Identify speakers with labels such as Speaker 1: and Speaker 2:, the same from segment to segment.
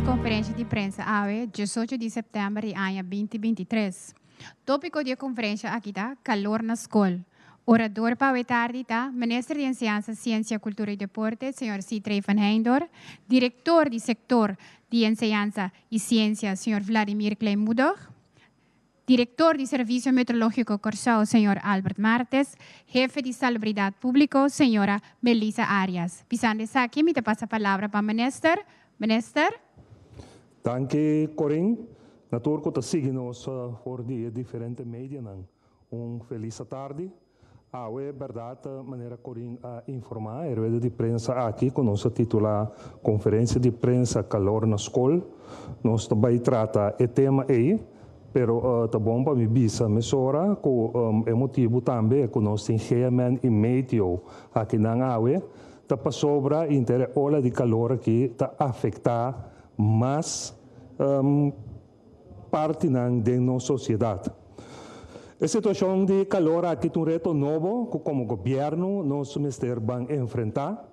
Speaker 1: Nos konferensia di prensa awe, 18 di sèptèmber di aña 2023. Tópiko di e konferensia aki ta kalor na skol. Orador pa awe tardi ta Minister di Enseñansa, Siensia, Kultura i Deporte, señor Sithree van Heydoorn, Direktor di Sektor di Enseñansa i Siensia, señor Vladimir Kleinmoedig, Direktor di Servisio Meteorológiko Kòrsou, señor Albert Martes, Hefe di Salubridat Públiko, señora Melissa Arias. Pisando esaki, mi ta pasa palabra pa Minister. Minister?
Speaker 2: Danki, Corin. Na tur ku ta sigui nos for di diferente medianan. Un felis tardi. Awe, bèrdat, manera Corin a informá, e rueda di prensa aki, ku nos a titulá Konferensia di Prensa Kalor na Skol. Nos ta bai trata e tema ei, pero ta bon pa mi bisa mesora ku e motibu tambe ku nos tin GMN i Meteo akinan awe, ta pasobra inter e ola di kalor aki ta afektá mas partinan den nos sosiedat. E situashon di kalor aki ta un reto nobo ku komo gobièrnu nos mester ban enfrentá.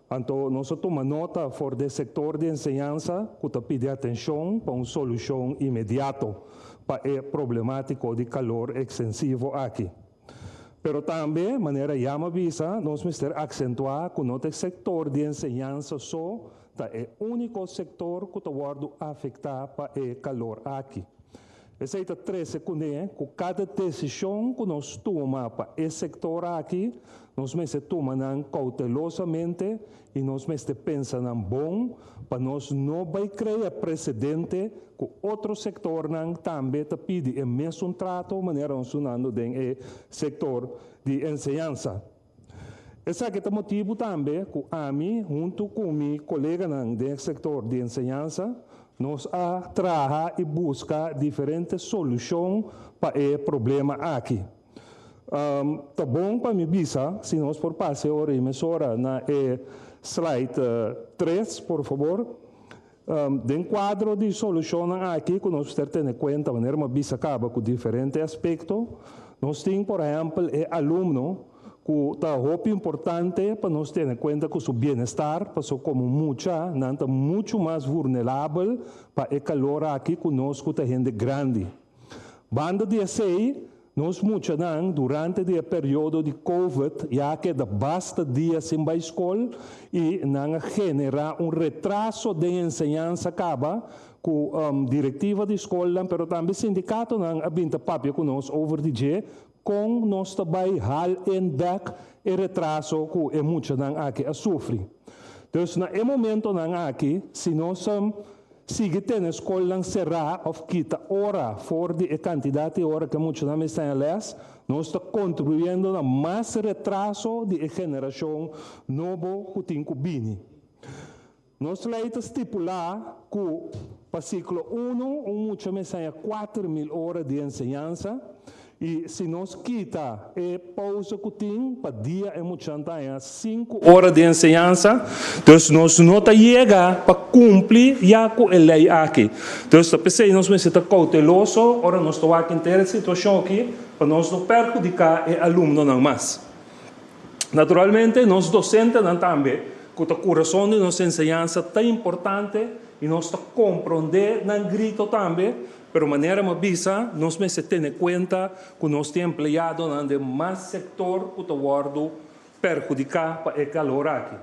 Speaker 2: Anto nos a tuma nota for di e sektor di enseñansa ku ta pidi atenshon pa un solushon inmediato pa e problemátiko di kalor eksensivo aki. Pero tambe, manera ya mi a bisa, nos mester aksentuá ku no ta e sektor di enseñansa so ta e úniko sektor ku ta wòrdu afektá pa e kalor aki. Esei ta trese kuné ku kada desishon ku nos tuma pa e sektor aki, nos mester tuma nan koutelosamente i nos mester pensa nan bon pa nos no bai krea presedente ku otro sektornan tambe ta pidi e mesun trato manera nos dunando den e sektor di enseñansa. Esaki ta motibu tambe ku ami huntu ku mi koleganan den e sektor di enseñansa nos a traha i buska diferente solushon pa e problema aki. Ta bon pa mi bisa, si nos por pasa e ora i mesora na e slide 3, por fabor. Den kuadro di solushonnan aki ku nos mester tene kuenta, manera mi a bisa kaba ku diferente aspekto, nos tin por ehèmpel e alumno ku ta hopi importante pa nos tene kuenta ku su bienestar, pasobra komo mucha nan ta muchu mas vulnerabel pa e kalor aki ku nos ku ta hende grandi. Banda di esei, nos muchanan durante di e periodo di Covid ya a keda basta dia sin bai skol i nan a generá un retraso den enseñansa kaba ku direktiva di skolnan pero tambe sindikatonan a bin ta papia ku nos over di dje kon nos ta bai hal in bèk e retraso ku e muchanan aki a sufri. Dus na e momentonan aki si nos sigui tene skolnan será òf kita ora for di e kantidat di ora ku e muchanan mester haña lès, nos ta kontribuyendo na mas retraso di e generashon nobo ku tin ku bini. Nos lei ta stipulá ku pa siklo unu un mucha mester haña 4000 ora di enseñansa i si nos kita e pousa ku tin pa dia e muchanan ta haña 5 ora di enseñansa, dus nos no ta yega pa kumpli ya ku e lei aki. Dus ta p'esei nos mester ta kouteloso ora nos ta wak henter e situashon aki pa nos no perhudiká e alumnonan mas. Naturalmente nos dosentenan tambe ku ta kurason di nos enseñansa ta importante i nos ta komprondé nan grito tambe. Pero manera mi a bisa, nos mester tene kuenta ku nos tin empleadonan den mas sektor ku ta wòrdu perhudiká pa e kalor aki.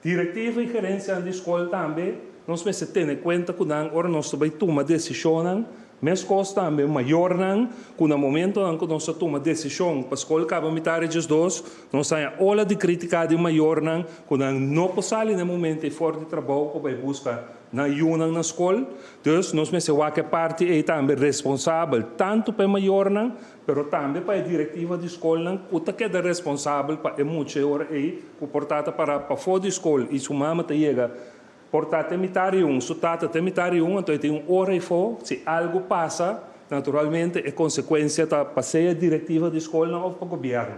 Speaker 2: Direktiva i gerensianan di skol tambe nos mester tene kuenta ku nan ora nos ta bai tuma desishonnan. Meskos tambe mayornan ku na momentonan ku nos ta tuma desishon pa skol kaba mitar di 12, nos haña ola di kritika di mayornan ku nan no por sali na e momento ei for di trabou pa bai buska nan yunan na skol. Dus nos mester wak e parti ei tambe responsabel tantu pa e mayornan, pero tambe pa e direktiva di skolnan ku ta keda responsabel pa e mucha e ora ei ku por ta ta para pafó di skol i su mama ta yega por ta te mitar di un, su tata te mitar di un, anto e tin un ora ei fó. Si algu pasa, naturalmente e konsekuensia ta pa sea direktiva di skolnan òf pa gobièrnu.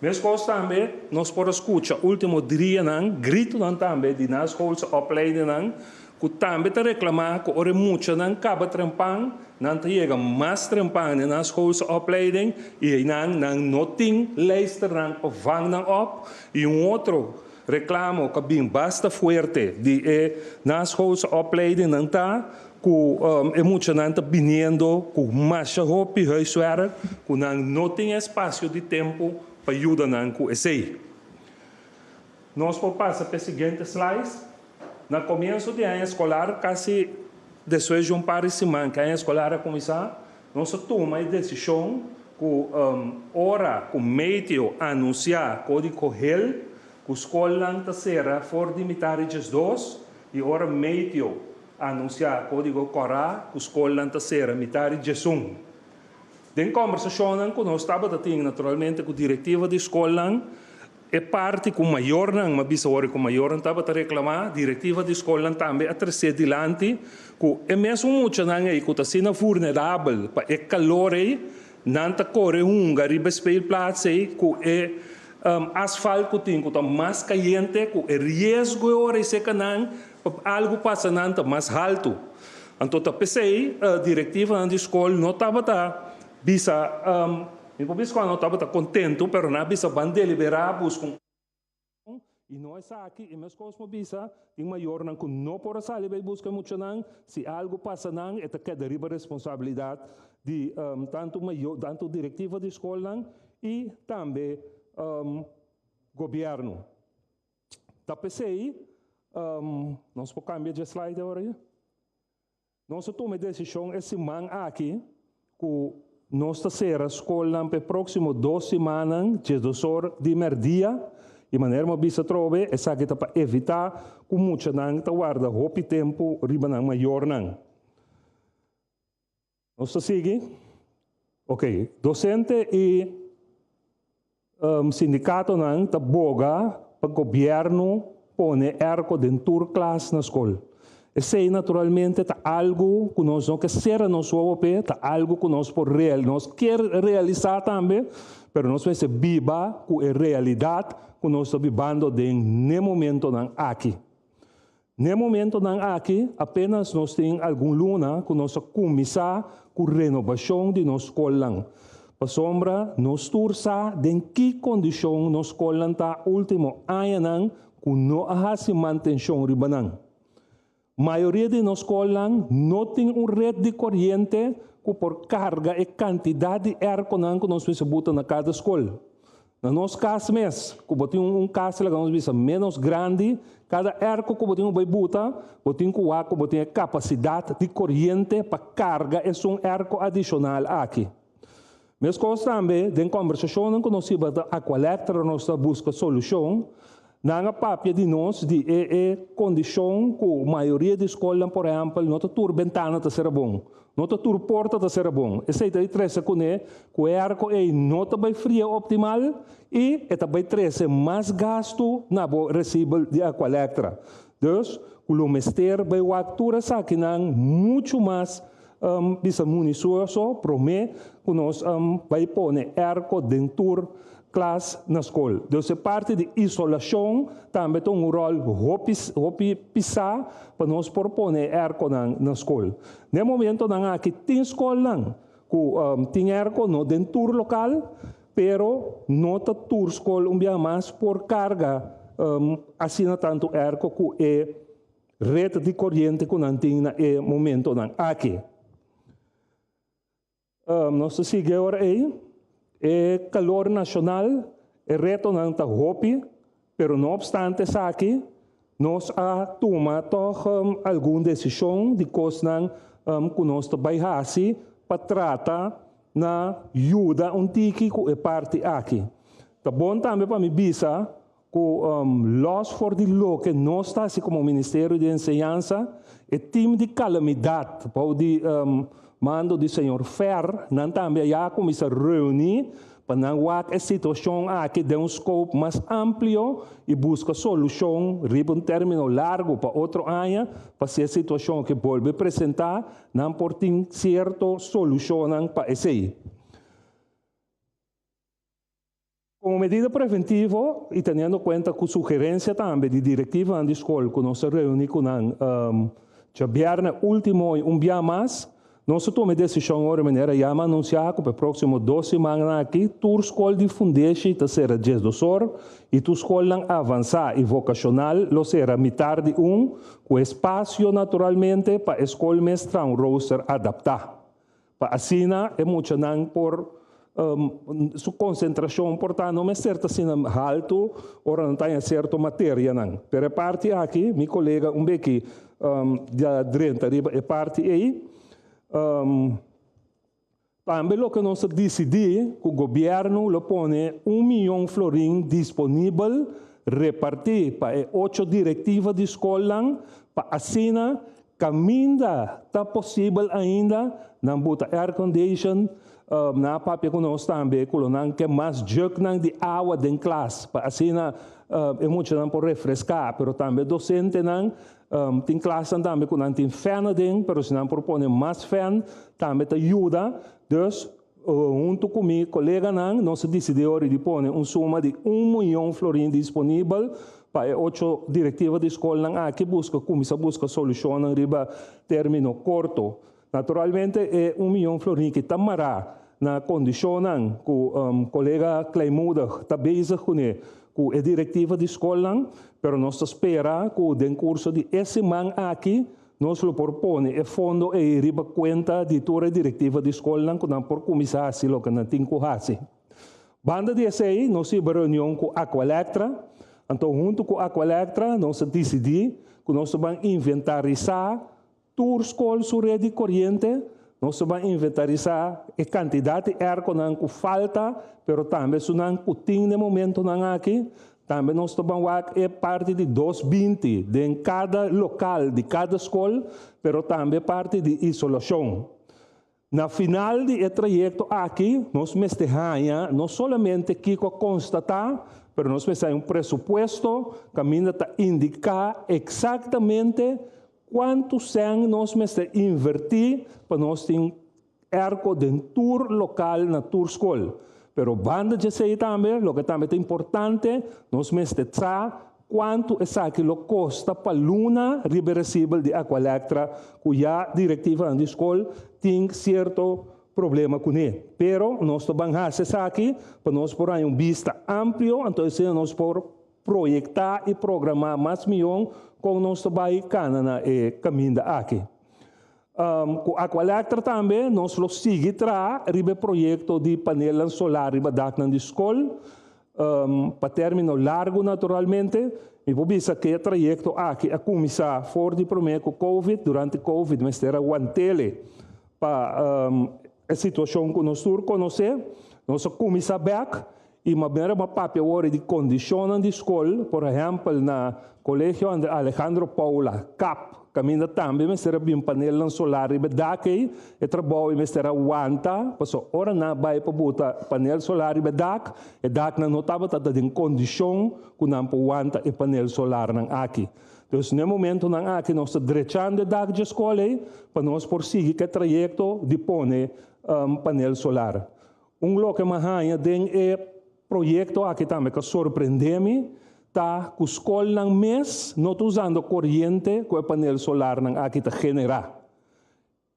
Speaker 2: Meskos tambe nos por a skucha último dianan gritonan tambe di naschoolse opleidingnan ku tambe ta reklamá ku ora e muchanan kaba trempan, nan ta yega mas trempan den naschoolse opleiding i einan nan no tin leisternan pa vang nan op. I un otro Reklamo ku a bin basta fuerte di e naschoolse opleidingnan ta ku e muchanan ta biniendo ku masha hopi huiswerk ku nan no tin espasio di tempu pa yuda nan ku esei. Nos por pasa pa e siguiente slides. Na komienso di aña eskolar, kasi despues di un par di siman ku aña eskolar a kuminsá, nos a tuma e desishon ku ora ku meteo anunsiá kódigo hel ku skolnan ta sera for di mitar di 12 i ora meteo anunsiá kódigo kòrá ku skolnan ta sera mitar di 11. Den kòmbersashonnan ku nos tabata tin naturalmente ku direktiva di skolnan, e parti ku mayornan, m'a bisa ora ku mayornan tabata reklamá, direktiva di skolnan tambe a tresé dilanti ku e mesun muchanan ei ku ta asina vulnerabel pa e kalor ei, nan ta kore hunga riba e speelplaats ei ku e asfalt ku tin ku ta mas kayente, ku e riesgo e ora ei seka nan pa algu pasa nan ta mas haltu. Anto ta p'esei direktivanan di skol no tabata bisa. Mi por bisa ku nan no tabata kontentu, pero nan a bisa ban deliberá, buska un i no esaki, i meskos por bisa tin mayornan ku no por a sali bai buska e muchanan, si algu pasa nan e ta keda riba responsabilidat di tantu mayor, tantu direktiva di skolnan i tambe gobièrnu. Ta p'esei nos por kambia dje slide awor aki. Nos a tuma e desishon e siman aki ku nos ta sera skolnan pa e próksimo dos simannan 12 or di mèrdia i manera mi a bisa atrobe esaki ta pa evitá ku muchanan ta warda hopi tempu riba nan mayornan. Nos ta sigui? Ok, dosente i sindikatonan ta boga pa gobièrnu pone airco den tur klas na skol. Esei naturalmente ta algu ku nos no ke sera nos wowo p'e, ta algu ku nos por real, nos kier realisá tambe, pero nos mester biba ku e realidat ku nos ta bibando den n'e momentonan aki. N'e momentonan aki apenas nos tin algun luna ku nos a kuminsá ku renobashon di nos skolnan, pasobra nos tur sa den ki kondishon nos skolnan ta último añanan ku no a hasi mantenshon riba nan. Mayoria di nos skolnan no tin un ret di koriente ku por karga e kantidat di èrkonan ku nos mester buta na kada skol. Na nos kas mes, ku bo tin un kas laga nos bisa ménos grandi, kada airco ku bo tin ku bai buta, bo tin ku wak ku bo tin e kapasidat di koriente pa karga esun airco adishonal aki. Meskos tambe, den kòmbersashonnan ku nos hiba ta Aqualectra nos ta buska solushon, nan a papia di nos di e e kondishon ku mayoria di skolnan por ehèmpel no ta tur bentana ta sera bon. No ta tur porta ta sera bon. Esei ta di trese kuné ku e arko ei no ta bai fria optimal i e ta bai trese mas gastu na bo resibel di Aqualectra. Dus, ku lo mester bai wak tur esakinan muchu mas bisa munisuoso promé ku nos bai pone airco den tur klas na skol. Dus e parti di isolashon tambe ta un ròl hopi hopi pisá pa nos por pone e airconan na skol. Na e momentonan aki tin skolnan ku tin airco, no den tur lokal, pero no ta tur skol un bia mas por karga asina tantu airco ku e ret di koriente ku nan tin na e momentonan aki. Nos ta sigui awor ei. E kalor nashonal, e retonan ta hopi, pero no opstante esaki, nos a tuma tòg algun desishon di kosnan ku nos ta bai hasi pa trata na yuda un tiki ku e parti aki. Ta bon tambe pa mi bisa ku lòs for di loke nos ta hasi komo Ministerio di Enseñansa, e tim di kalamidat bou di mando di señor Fer, nan tambe a ya kuminsá reuní pa nan wak e situashon aki den un scope mas amplio i buska solushon riba un término largu pa otro aña pa si e situashon aki bolbe presentá nan por tin sierto solushonnan pa esei. Komo medida preventivo i teniendo kuenta ku sugerensia tambe di direktivanan di skol ku nos a reuní ku nan djabièrnè último i un bia mas, Nos a tuma e desishon ora manera ya mi a anunsiá ku pa e próksimo dos simannan aki tur skol di fundeshi ta sera 12 or i tur skolnan avansá i vokashonal lo sera mitar di un, ku espasio naturalmente pa e skol mes traha un rooster adaptá. Pa asina e muchanan por su konsentrashon por ta no mester ta asina haltu ora nan ta haña sierto materianan. Pero e parti aki mi kolega un beki ya drenta riba e parti ei. Tambe loke nos a disidí ku gobièrnu lo pone un miyon florin disponibel repartí pa e ocho direktiva di skolnan pa asina kaminda ta posibel ainda nan buta aircondition. Nan a papia ku nos tambe ku lo nan ke mas jugnan di awa den klas pa asina e muchanan por refreská, pero tambe dosentenan. Tin klasnan tambe ku nan tin fèn aden, pero si nan por pone mas fèn tambe ta yuda. Dus huntu ku mi koleganan nos a disidí ora di pone un suma di un miyon florin disponibel pa e ocho direktiva di skolnan aki buska kuminsá buska solushonnan riba término korto. Naturalmente e un miyon florin ki ta mará na kondishonnan ku kolega Kleinmoedig ta bezig kuné ku e direktiva di skolnan, pero nos ta spera ku den kurso di e siman aki nos lo por pone e fondo ei riba kuenta di tur e direktiva di skolnan ku nan por kuminsá hasi loke nan tin ku hasi. Banda di esei nos hiba reunion ku Aqualectra, anto huntu ku Aqualectra nos a disidí ku nos ta ban inventarisá tur skol su red di koriente. Nos ta ban inventarisá e kantidat di airconan ku falta, pero tambe esunnan ku tin den momentonan aki. Tambe nos ta ban wak e parti di 220 den kada lokal di kada skol, pero tambe parti di isolashon. Na final di e trayekto aki nos mester haña no solamente kiko a konstatá, pero nos mester haña un presupuesto kaminda ta indiká eksaktamente kuantu sèn nos mester invertí pa nos tin airco den tur lokal na tur skol. Pero banda di esei tambe, loke tambe ta importante, nos mester sa kuantu esaki lo kosta pa luna riba e resibel di Aqualectra ku ya direktivanan di skol tin sierto problema kuné. Pero nos ta ban hasi esaki pa nos por haña un bista amplio, anto asina nos por proyektá i programá mas mihó kon nos ta bai kana na e kaminda aki. Ku Aqualectra tambe nos lo sigui traha riba e proyekto di panelnan solar riba daknan di skol, pa término largu naturalmente. Mi por bisa ku e trayekto aki a kuminsá for di promé ku Covid. Durante Covid mester a want'ele pa e situashon ku nos tur konosé. Nos a kuminsá bèk i manera bo a papia awor di kondishonnan di skol, por ehèmpel na Kolegio Alejandro Paula, kap, kaminda tambe mester a bin panelnan solar riba e dak ei, e trabou ei mester a wanta, pasobra ora nan a bai pa buta panel solar riba e dak, e daknan no tabata ta den kondishon ku nan por wanta e panel solarnan aki. Dus na e momentonan aki nos ta drechando e dak dje skol ei pa nos por sigui ku e trayekto di pone panel solar. Un loke mi a haña den e proyekto aki tambe ku a sorprendé mi ta ku skolnan mes no ta usando koriente ku e panel solarnan aki ta generá.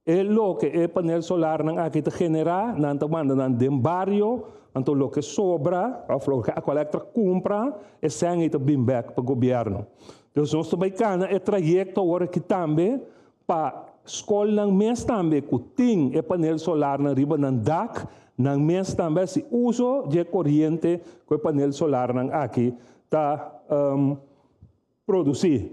Speaker 2: E loke e panel solarnan aki ta generá, nan ta manda nan den bario, anto loke sobra òf loke Aqualectra kumpra, e sèn ei ta bin bèk pa gobièrnu. Dus nos ta bai kana e trayekto awor aki tambe pa skolnan mes tambe ku tin e panel solarnan riba nan dak, nan mes tambe hasi uso di e koriente ku e panel solarnan aki ta produsí.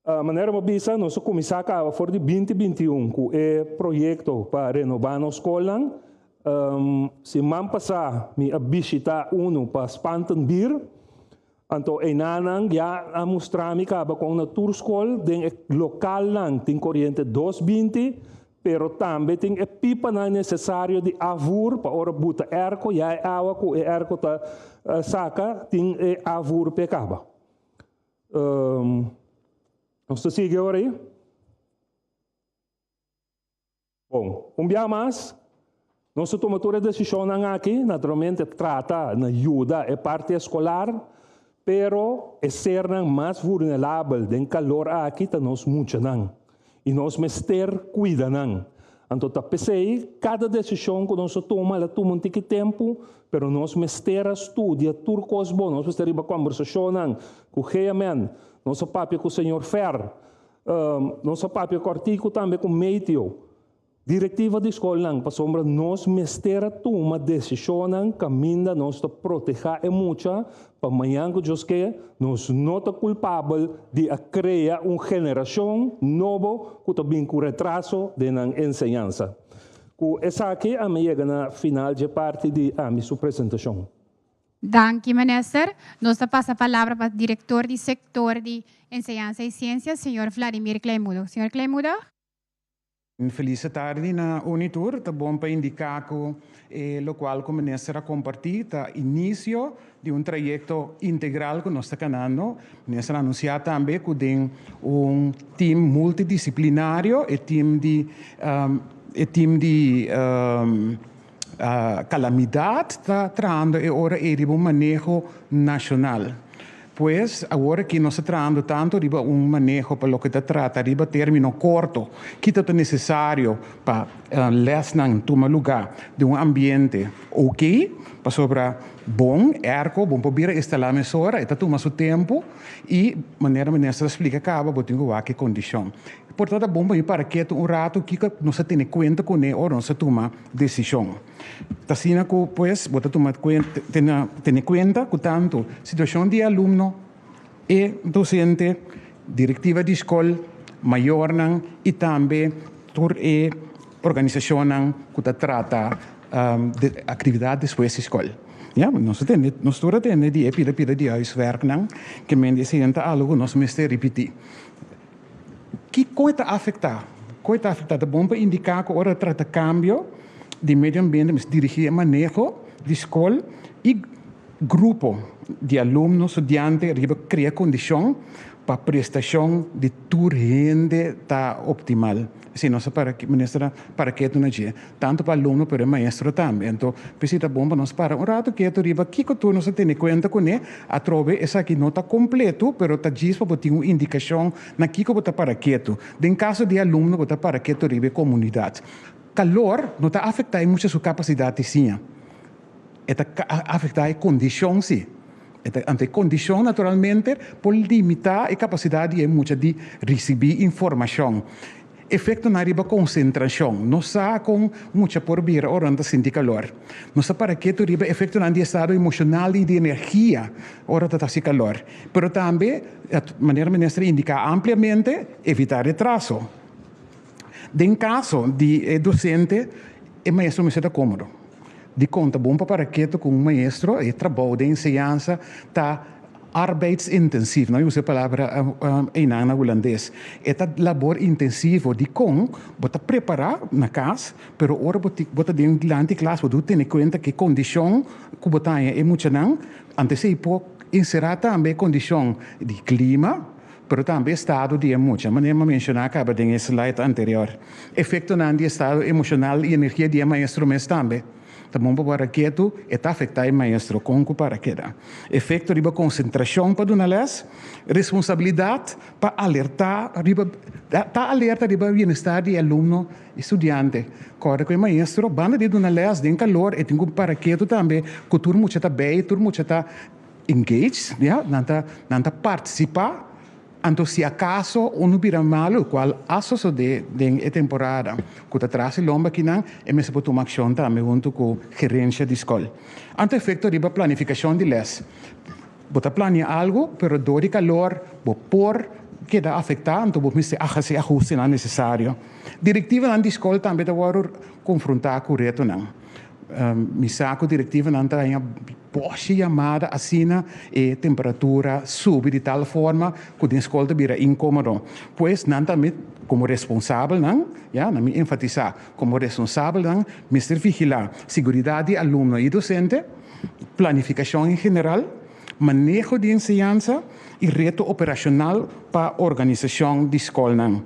Speaker 2: Manera bo bisa, nos a kuminsá kaba for di 2021 ku e proyekto pa renobá nos skolnan. Siman pasá mi a bishitá unu pa Spantenbier. Anto einanan ya a mustra mi kaba kon na tur skol den e lokalnan tin koriente 220, pero tambe tin e pipanan nesesario di afvoer pa ora buta airco, ya e awa ku e airco ta saka tin e afvoer p'e kaba. Nos ta sigui ora ei? Bon, un bia mas, nos a tuma tur e desishonnan aki, naturalmente trata na yuda e parti eskolar, pero e sernan mas vulnerabel den kalor aki ta nos muchanan. I nos mester kuida nan. Anto ta p'esei kada desishon ku nos a tuma, el a tuma un tiki tempu, pero nos mester a studia tur kos bon. Nos mester riba kòmbersashonnan ku GMN, nos a papia ku señor Fer, nos a papia kòrtiku tambe ku Meteo. Direktiva di skolnan, pasobra nos mester a tuma desishonnan kaminda nos ta protehá e mucha pa mañan ku Dios ke, nos no ta kulpabel di a krea un generashon nobo ku ta bin ku retraso den nan enseñansa. Ku esaki ami yega na final dje parti di ami su presentashon.
Speaker 1: Danki, Minister. Nos ta pasa palabra pa direktor di sektor di Enseñansa i Siensia, señor Vladimir Kleinmoedig. Señor Kleinmoedig.
Speaker 3: Un felis tardi na Unitur. Ta bon pa indiká ku e lokual ku minister a kompartí ta inisio di un trayekto integral ku nos ta kanando. Minister a anunsiá tambe ku den un tim multidisiplinario, e tim di e tim di Kalamidat ta trahando e ora ei riba un maneho nashonal. Pues, awor aki nos ta trahando tantu riba un maneho pa loke ta trata riba término korto, kita ta nesesario pa lèsnan tuma lugá den un ambiente oké, pasobra bon èrko bon por bira instalá mesora, e ta tuma su tempu i manera minister a splika kaba bo tin ku wak e kondishon. Por ta ta bon pa mi para ketu un ratu kiko nos ta tene kuenta kuné ora nos ta tuma desishon. Ta asina ku pues bo ta tuma kuenta tene kuenta ku tantu situashon di e alumno, e dosente, direktiva di skol, mayornan i tambe tur e organisashonnan ku ta trata aktividat despues di skol. Ya, nos a tende, nos tur a tende di e pida pida di huiswerknan ke men di esei ta algu ku nos mester ripití. Kiko e ta afektá? Ko e ta afektá? Ta bon pa indiká ku ora trata kambio di medio ambiente mester dirigí e maneho di skol i grupo di alumno, studiante riba krea kondishon pa prestashon di tur hende ta optimal. Esei nos a para, minister a para ketu na dje. Tantu pa alumno pero e maestro tambe. Anto p'esei ta bon pa nos para un ratu ketu riba kiko tur nos a tene kuenta kuné. Atrobe esaki no ta kompletu pero ta djis pa bo tin un indikashon na kiko bo ta para ketu. Den kaso di e alumno bo ta para ketu riba e komunidat. Kalor no ta afektá e mucha su kapasidat di siña. E ta afektá e kondishon si. E ta, anto e kondishon naturalmente por limitá e kapasidat di e mucha di risibí informashon. Efektonan riba konsentrashon. Nos sa kon mucha por bira ora nan ta sinti kalor. Nos ta para ketu riba efektonan di estado emoshonal i di energia ora ta hasi kalor. Pero tambe, manera minister a indiká ampliamente, evitá retraso. Den kaso di e dosente, e maestro mester ta kómodo. Dikon ta bon pa para ketu ku un maestro? E trabou den enseñansa ta arbeidsintensief, nan usa e palabra einan na hulandes. E ta labor intensivo. Dikon? Bo ta prepará na kas, pero ora bo bo ta den dilanti klas bo debe tene kuenta ku e kondishon ku bo ta haña e muchanan, antes ei por enserá tambe e kondishon di klima, pero tambe estado di e mucha, manera mi a menshoná kaba den e slide anterior. Efektonan di estado emoshonal i energia di e maestro mes tambe. Ta bon pa para ketu, e ta afektá e maestro kon ku para keda. Efekto riba konsentrashon pa duna lès, responsabilidat pa alertá riba ta alerta riba bienestar di e alumno i studiante. Kòrda ku e maestro banda di duna lès den kalor e tin ku para ketu tambe ku tur mucha ta bei, tur mucha ta engaged, ya, nan ta nan ta partisipá. Anto si akaso unu bira malu, kual a sosodé den e temporada ku ta tras e lomba akinan, e mester por tuma akshon tambe huntu ku gerensia di skol. Anto efekto riba planifikashon di lès. Bo ta plania algu, pero dor di kalor bo por keda afektá, anto bo mester hasi ahustenan nesesario. Direktivanan di skol tambe ta wòrdu konfrontá ku retonan. Mi sa ku direktivanan ta haña Boshi yamada asina e temperatura subi di tal forma ku den skol ta bira inkomodo. Pues nan tambe komo responsabelnan, ya, nan mi enfatisá, komo responsabelnan mester vigilá siguridat di alumno i dosente, planifikashon en general, maneho di enseñansa i reto operashonal pa organisashon di skolnan.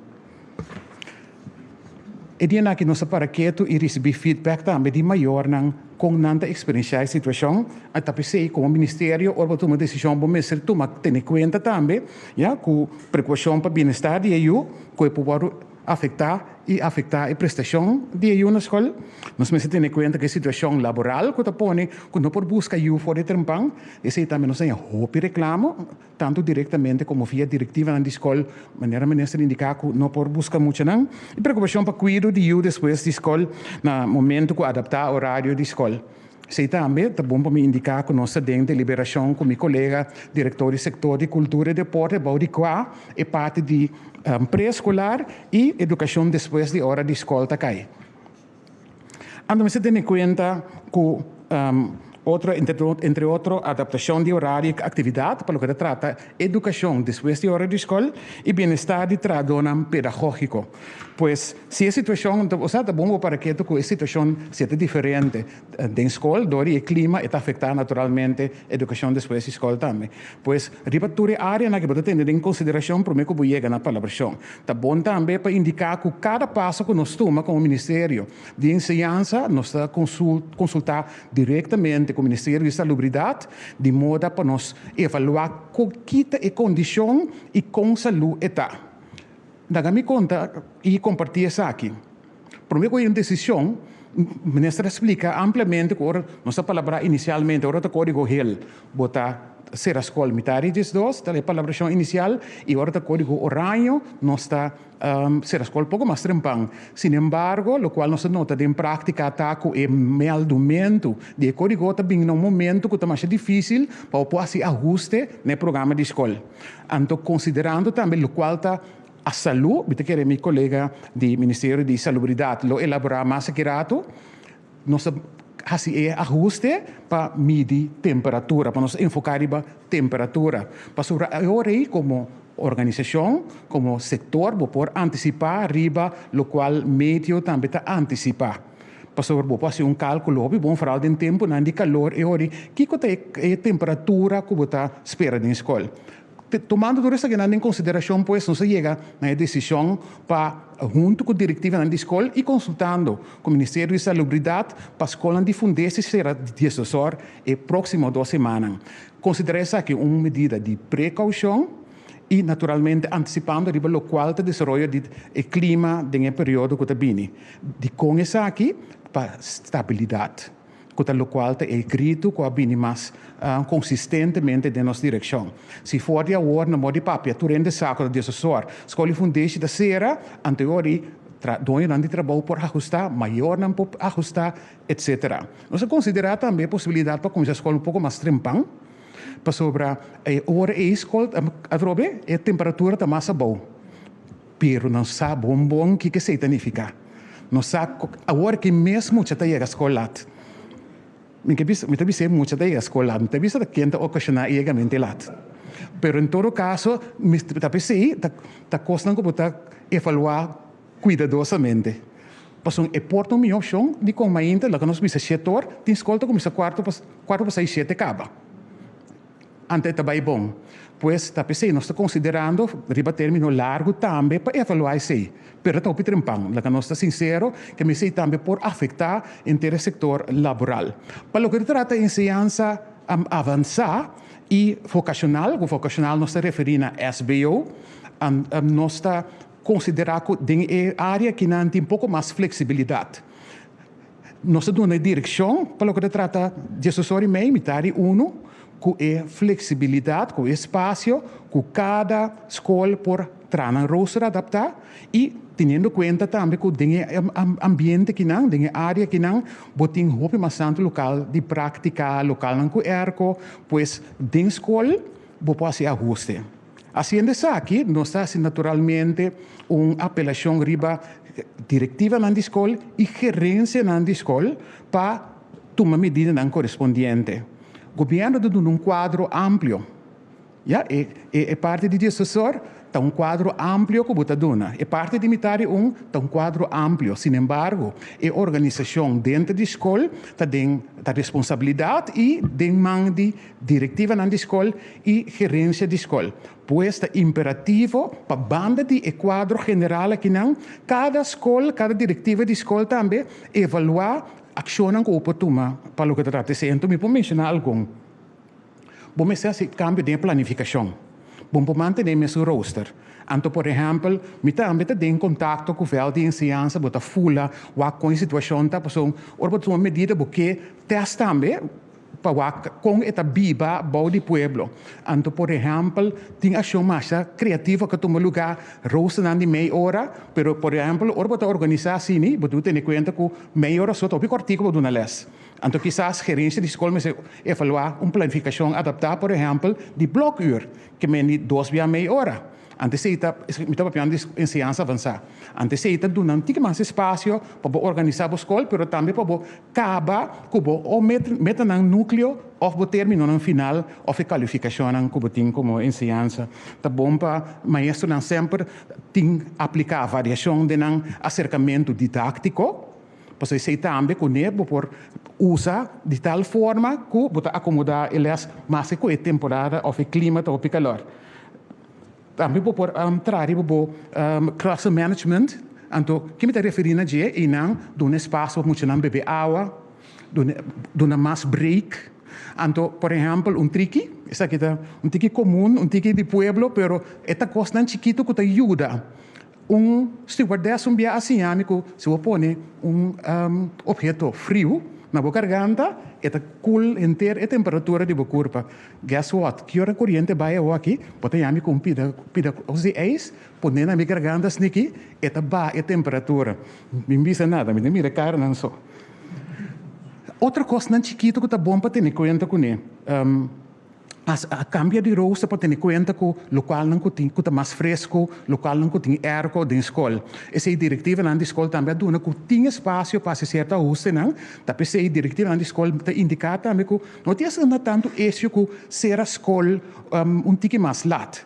Speaker 3: E dianan aki nos a para ketu i risibí feedback tambe di mayornan kon nan ta eksperensiá e situashon. A ta p'esei komo ministerio ora bo tuma desishon bo mester tuma tene kuenta tambe ya ku prekupashon pa bienestar di e yu ku e por wòrdu. afektá i afektá e prestashon di e yu na skol. Nos mester tene kuenta ku e situashon laboral ku ta pone ku no por buska yu for di trempan. Esei tambe nos haña hopi reklamo, tantu direktamente komo via direktivanan di skol, manera minister indiká ku no por buska muchanan. E preokupashon pa kuido di yu despues di skol na momentu ku adaptá orario di skol. Esei tambe ta bon pa mi indiká ku nos ta den deliberashon ku mi kolega direktor di sektor di kultura i deporte bou di kua e parti di preeskolar i edukashon despues di ora di skol ta kai. Anto mester tene kuenta ku otro entre otro adaptashon di orario i aktividat pa loke ta trata edukashon despues di ora di skol i bienestar di trahadónan pedagógiko. Pues, si e situashon, osea ta bon bo para ketu ku e situashon si e ta diferente den skol, dor di e klima e ta afektá naturalmente edukashon despues di skol tambe. Pues, riba tur e áreanan ku bo ta tene den konsiderashon promé ku bo yega na palabrashon. Ta bon tambe pa indiká ku kada paso ku nos tuma komo Ministerio di Enseñansa nos ta konsultá direktamente ku Ministerio di Salubridat di moda pa nos evaluá ki ta e kondishon i kon salú e ta. Laga mi konta i kompartí esaki. Promé ku e un desishon, minister a splika ampliamente ku ora nos a palabrá inisialmente, ora ta kódigo hel bo ta sera skol mitad di diesdos, ta e palabrashon inisial, i ora ta kódigo oraño nos ta sera skol poko mas trempan. Sinembargo, lokual nos a nota den práktika ta ku e mèldumentu di e kódigo ta bini na un momentu ku ta masha difísil pa bo por hasi ahuste na e programa di skol. Anto konsiderando tambe lokual ta a salú, mi ta kere mi kolega di Ministerio di Salubridat lo elaborá mas aki ratu, nos ta hasi e ahuste pa midi temperatura, pa nos enfoká riba temperatura. Pasobra e ora ei komo organisashon, komo sektor bo por antisipá riba lokual meteo tambe ta antisipá. Pasobra bo por hasi un kálkulo hopi bon foral den tempunan di kalor e ora kiko ta e temperatura ku bo ta spera den skol. Tumando tur esakinan den konsiderashon pues nos a yega na e desishon pa huntu ku direktivanan di skol i konsultando ku Ministerio di Salubridat pa skolnan di Fundesi sera diesdos or e próksimo dos simannan. Konsiderá esaki un medida di prekoushon i naturalmente antisipando riba lokual ta desaroyo di e klima den e periodo ku ta bini. Dikon esaki? Pa stabilidat, ku ta lokual ta e gritu ku a bini mas konsistentemente den nos direkshon. Si for di awor na moda di papia tur hende sa ku ta diesosor, skol di fundeshi ta sera, anto e ora ei doñonan di trabou por ahustá, mayornan por ahustá, etsetera. Nos a konsiderá tambe e posibilidat pa kuminsá skol un poko mas trempan, pasobra e ora ei skol atrobe e temperatura ta mas abou. Pero nan sa bon bon kiko esei ta nifiká. Nos sa ku awor ki mes mucha ta yega skol lat. Mi ke bisa, mi ta bisa e mucha ta yega skol lat, mi ta bisa ta ken ta okashoná e yegamento lat. Pero en todo kaso, mi ta p'esei ta ta kosnan ku bo ta evaluá kuidadosamente. Pasobra e por ta un mihó opshon di kon mainta loke nos bisa shete or, tin skol ta kuminsá kuarto pa kuarto pa seis shete kaba. Anto e ta bai bon. Pues ta p'esei nos ta konsiderando riba término largu tambe pa evaluá esei. Pero ta hopi trempan. Laga nos ta sinsero ke mesei tambe por afektá henter e sektor laboral. Pa loke ta trata enseñansa avansá i vokashonal, ku vokashonal nos ta referí na SBO, nos ta konsiderá ku den e área akinan tin poko mas fleksibilidat. Nos ta duna e direkshon pa loke ta trata diesdos ora i mei, mitar di unu, ku e fleksibilidat, ku e spasio ku kada skol por traha nan rooster adaptá i teniendo kuenta tambe ku den e ambiente akinan, den e área akinan, bo tin hopi mas tantu lokal di práktika, lokalnan ku èrko, pues den skol bo por hasi ahuste. Haciendo esaki, nos ta haci naturalmente un apelacion riba directivanan di scol y gerencianan di scol pa tuma medidanan corespondiente. Gobierno ta duna un cuadro amplio. Ya, e e parti di diesosor ta un cuadro amplio cu bo ta duna. E parti di mitad di un ta un cuadro amplio. Sinembargo, e organisacion denter di scol ta den ta responsabilidad y den man di Direktivanan di skol i gerensia di skol. Pues ta imperativo pa banda di e kuadro general akinan, kada skol, kada direktiva di skol tambe evaluá akshonnan ku bo por tuma pa loke ta trata esei. Anto mi por menshoná algun. Bo mester hasi kambio den e planifikashon. Bo n' por mantené mesun rooster. Anto, por ehèmpel, mi tambe ta den kontakto ku vèlt di enseñansa, bo ta fula wak kon e situashon ta, pasobra ora bo tuma medida bo ke tèst tambe pa wak kon e ta biba bou di pueblo. Anto, por ehèmpel, tin akshon masha kreativo ku a tuma lugá, roosternan di mei ora, pero por ehèmpel ora bo ta organisá asini, bo debe tene kuenta ku mei ora so ta hopi kòrtiku pa duna lès. Anto kisas gerensia di skol mester evaluá un planifikashon adaptá, por ehèmpel, di blòkuur, ke men di dos bia mei ora. Antes ei ta, mi ta papiando di enseñansa avansá. Antes ei ta duna un tiki mas espasio pa bo organisá bo skol, pero tambe pa bo kaba ku bo o metanan núkleo òf bo términonan final òf e kalifikashonnan ku bo tin komo enseñansa. Ta bon pa maestronan semper tin apliká variashon den nan aserkamentu didáktiko. Pasobra esei tambe kuné bo por usa di tal forma ku bo ta akomodá e lès maske ku e temporada òf e klima ta hopi kalor. Tambe bo por traha riba bo cluster management, anto ke mi ta referí na dje? Einan duna espasio pa muchanan bebe awa, duna mas break. Anto por ehèmpel un triki, esaki ta un tiki komun, un tiki di pueblo, pero e ta kosnan chikitu ku ta yuda. Un stewardess un bia a siña mi ku si bo pone un obheto friu na bo garganta e ta koel henter e temperatura di bo kurpa. Guess what? Ki ora koriente bai awoki bo ta yami ku un pida pida kos di ijs pone na mi garganta sniki e ta baha e temperatura. Mi no bisa nada, mi ta mira karanan so. Otro kosnan chikitu ku ta bon pa tene kuenta kuné. A kambia di rooster pa tene kuenta ku lokalnan ku tin ku ta mas fresku, lokalnan ku tin airco den skol. Esei direktivanan di skol tambe a duna ku tin espasio pa hasi sierto ahustenan. Ta p'esei direktivanan di skol ta indiká tambe ku no tin asina tantu esio ku sera skol un tiki mas lat.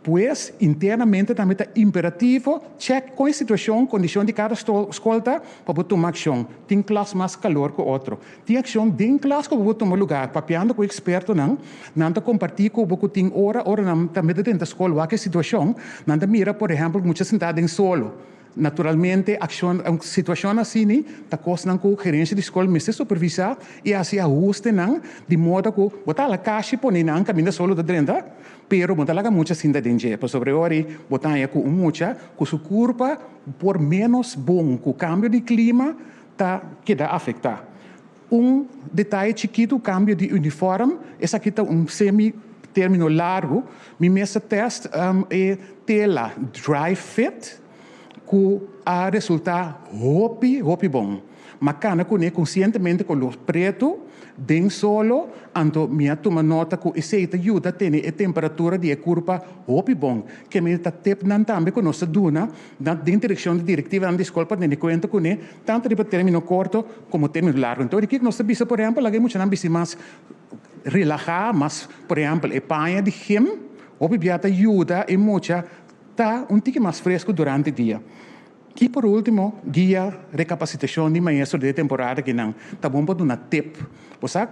Speaker 3: Pues, internamente tambe ta imperativo chèk kon e situashon, kondishon di kada skol ta pa bo tuma akshon. Tin klas mas kalor ku otro. Tin akshon den klas ku bo por tuma lugá. Papiando ku ekspertonan, nan ta kompartí ku bo ku tin ora ora nan ta mete drenta skol wak e situashon, nan ta mira por ehèmpel mucha sintá den solo. Naturalmente, akshon, situashon asini ta kosnan ku gerensia di skol mester supervisá i hasi ahustenan di moda ku bo ta hala kashi pone nan kaminda solo ta drenta, pero bo ta laga mucha sinta den dje, pasobra e ora ei bo ta haña ku un mucha ku su kurpa por ménos bon ku kambio di klima ta keda afektá. Un detaye chikitu, kambio di unifòrm, esaki ta un semi término largu, mi mes a tèst e tela dry fit ku a resultá hopi hopi bon. M'a kana kuné konsientemente kolor pretu den solo, anto mi a tuma nota ku esei ta yuda tene e temperatura di e kurpa hopi bon. Ke mi ta tepnan tambe ku nos ta duna na den direkshon di direktivanan di skol pa tene kuenta kuné tantu riba término korto komo término largu. Enton di kiko nos ta bisa por ehèmpel laga e muchanan bisti mas relahá, mas por ehèmpel e paña di gym hopi bia ta yuda e mucha ta un tiki mas fresku durante dia. I por último, guia rekapasitashon di maestro den e temporada kinan ta bon pa duna tip. Bo sa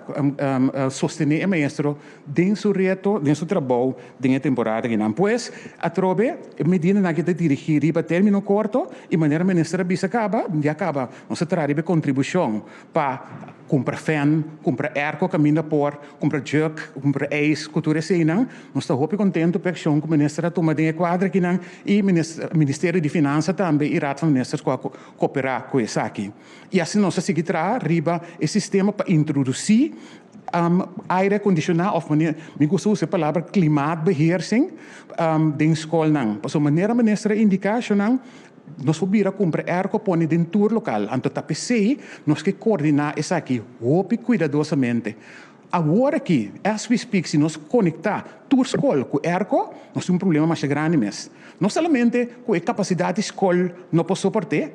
Speaker 3: sostené e maestro den su reto, den su trabou den e temporada kinan. Pues, atrobe e medidanan aki ta dirigí riba término korto i manera minister a bisa kaba, ya kaba nos ta traha riba e kontribushon pa kumpra fèn, kumpra airco kaminda por, kumpra jug, kumpra ijs, ku tur eseinan. Nos ta hopi kontentu pa e akshon ku minister a tuma den e kuadra akinan i Ministerio di Finansa tambe i Raad van Ministers ku a koperá ku esaki. I asina nos a sigui traha riba e sistema pa introdusí aire akondishoná òf manera, mi gusta usa e palabra klimaatbeheersing, den skolnan. Pasobra manera minister a indiká, shonnan, Nos por bira kumpra airco pone den tur lokal, anto ta p'esei nos ke koordiná esaki hopi kuidadosamente. Awor aki, as we speak, si nos konektá tur skol ku airco, nos tin un problema masha grandi mes. No solamente ku e kapasidat di skol no por soport'é,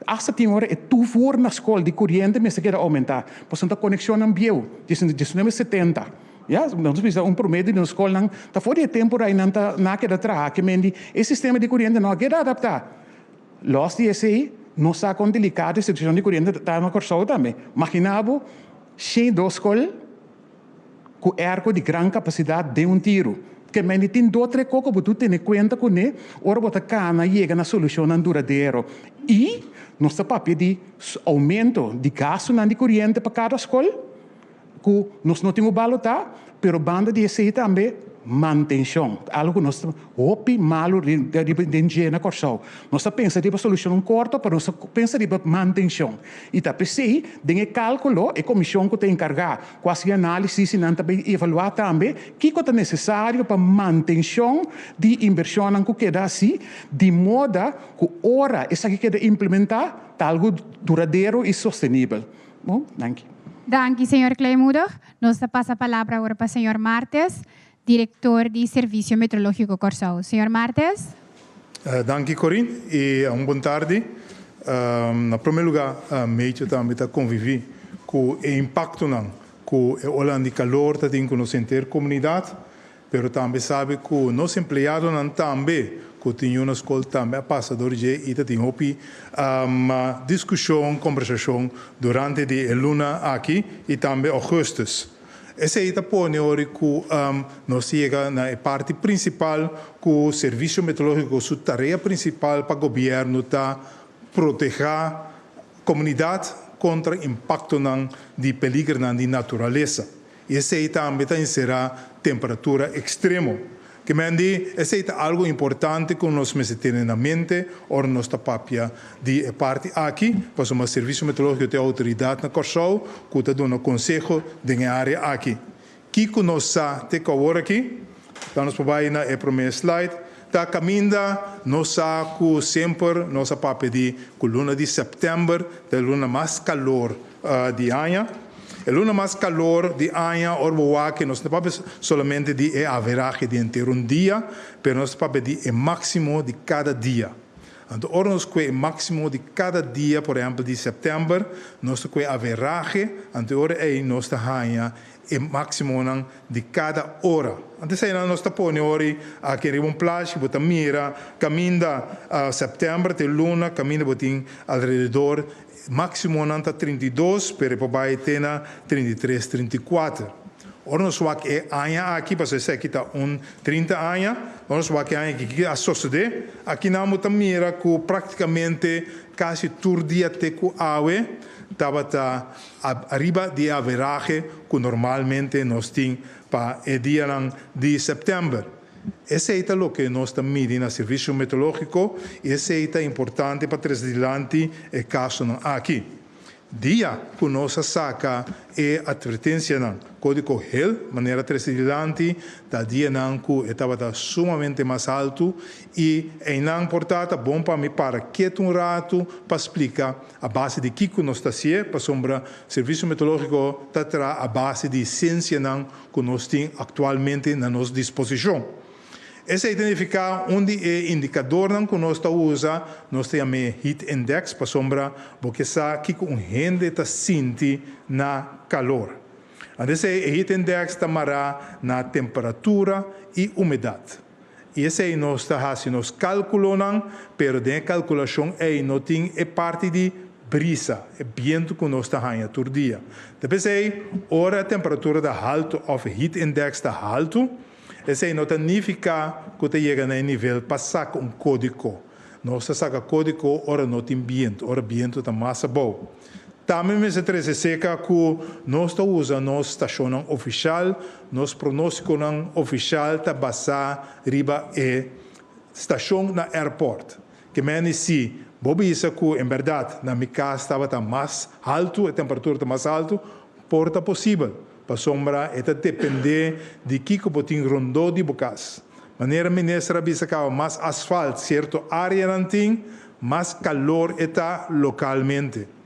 Speaker 3: asta tin ora e toevoer na skol di koriente mester keda oumentá, pasobra ta konekshonnan bieu, diesnuebe setenta. Ya, nos bisa un promedio di nos skolnan ta for di e tempu rai nan ta na keda traha ke men di e sistema di koriente no a keda adaptá. Lòs di esei, nos sa kon delikado e situashon di koriente ta na Kòrsou tambe. Maginá bo 102 skol ku èrko di gran kapasidat den un tiru. Ke men di tin do tre koko bo tur tene kuenta kuné ora bo ta kana yega na solushonnan duradero. I nos ta papia di oumento di gastunan di koriente pa kada skol. Ku nos no tin ku balotá, pero banda di esei tambe Mantenshon, algu ku nos ta hopi malu riba den dje na Kòrsou. Nos ta pensa riba solushon korto, pero nos ta pensa riba mantenshon. I ta p'esei den e kálkulo e komishon ku ta enkargá ku hasi análisis i nan ta bai evaluá tambe kiko ta nesesario pa mantenshon di inbershonnan ku keda hasi, di moda ku ora esaki keda implementá ta algu duradero i sostenibel. Bon, danki.
Speaker 1: Danki, señor Kleinmoedig. Nos ta pasa palabra awor pa señor Martes, direktor di Servisio Meteorológiko Kòrsou. Señor Martes.
Speaker 4: Danki Corinne i un bon tardi. Na prome lugá Mecho tambe ta konviví ku e impaktonan ku e olanan di kalor ta tin ku nos henter komunidat, pero tambe sabi ku nos empleadonan tambe ku tin yu na skol tambe a pasa dor dje i ta tin hopi diskushon, kombersashon durante di e luna aki i tambe ougùstùs. Esei ta pone ora ku nos ta yega na e parti prinsipal ku Servisio Meteorológiko su tarea prinsipal pa gobièrnu ta protehá komunidat kontra impaktonan di peligernan di naturalesa. I esei tambe ta enserá temperatura ekstremo. Ke men di, esei ta algu importante ku nos mester tene na mente ora nos ta papia di e parti aki, pasobra Servisio Meteorológiko ta e outoridat na Kòrsou ku ta duna konseho den e área aki. Kiko nos sa te ku awor aki? Dan nos por bai na e promé slide. Ta kaminda nos sa ku semper nos a papia di ku luna di sèptèmber ta e luna mas kalor di aña. E luna mas kalor di aña ora bo wak nos no ta papia solamente di e averahe di henter un dia, pero nos ta papia di e máksimo di kada dia. Anto ora nos kue e máksimo di kada dia, por ehèmpel di sèptèmber, nos ta kue averahe, anto e ora ei nos ta haña e máksimonan di kada ora. Anto eseinan nos ta pone ora aki riba un plachi, bo ta mira kaminda sèptèmber te luna kaminda bo tin alrededor Máksimonan ta 32, pero e por bai te na 33, 34. Ora nos wak e aña aki, pasobra esaki ta un 30 aña, ora nos wak e aña aki kiko a sosodé, akinan bo ta mira ku práktikamente kasi tur dia te ku awe tabata ariba di e averahe ku normalmente nos tin pa e dianan di sèptèmber. Esei ta loke nos ta midi na Servisio Meteorológiko i esei ta importante pa trese dilanti e kasonan aki. Dia ku nos a saka e atvertensianan, kódigo hel, manera trese dilanti, ta dianan ku e tabata sumamente mas haltu i einan por ta ta bon pa mi para ketu un ratu pa splika a base di kiko nos ta hasié, pasobra Servisio Meteorológiko ta traha a base di siensianan ku nos tin aktualmente na nos disposishon. Esei ta nifiká un di e indikadornan ku nos ta usa, nos ta yam'é heat index pasobra bo ke sa kiko un hende ta sinti na kalor. Anto esei e heat index ta mará na temperatura i umedat. I esei nos ta hasi nos kálkulonan, pero den e kalkulashon ei no tin e parti di brisa, e bientu ku nos ta haña tur dia. Ta p'esei, ora e temperatura ta haltu òf e heat index ta haltu, esei no ta nifiká ku ta yega na e nivel pa saka un kódiko. Nos ta saka kódiko ora no tin bientu, ora bientu ta mas abou. Tambe mester trese seka ku nos ta usa nos stashonnan ofishal, nos pronóstikonan ofishal ta basá riba e stashon na airport. Ke meni si bo bisa ku en bèrdat na mi kas tabata mas haltu, e temperatura ta mas haltu, por ta posibel, pasobra e ta dependé di kiko bo tin rondó di bo kas. Manera minister a bisa kaba mas asfalt sierto áreanan tin, mas kalor e ta lokalmente.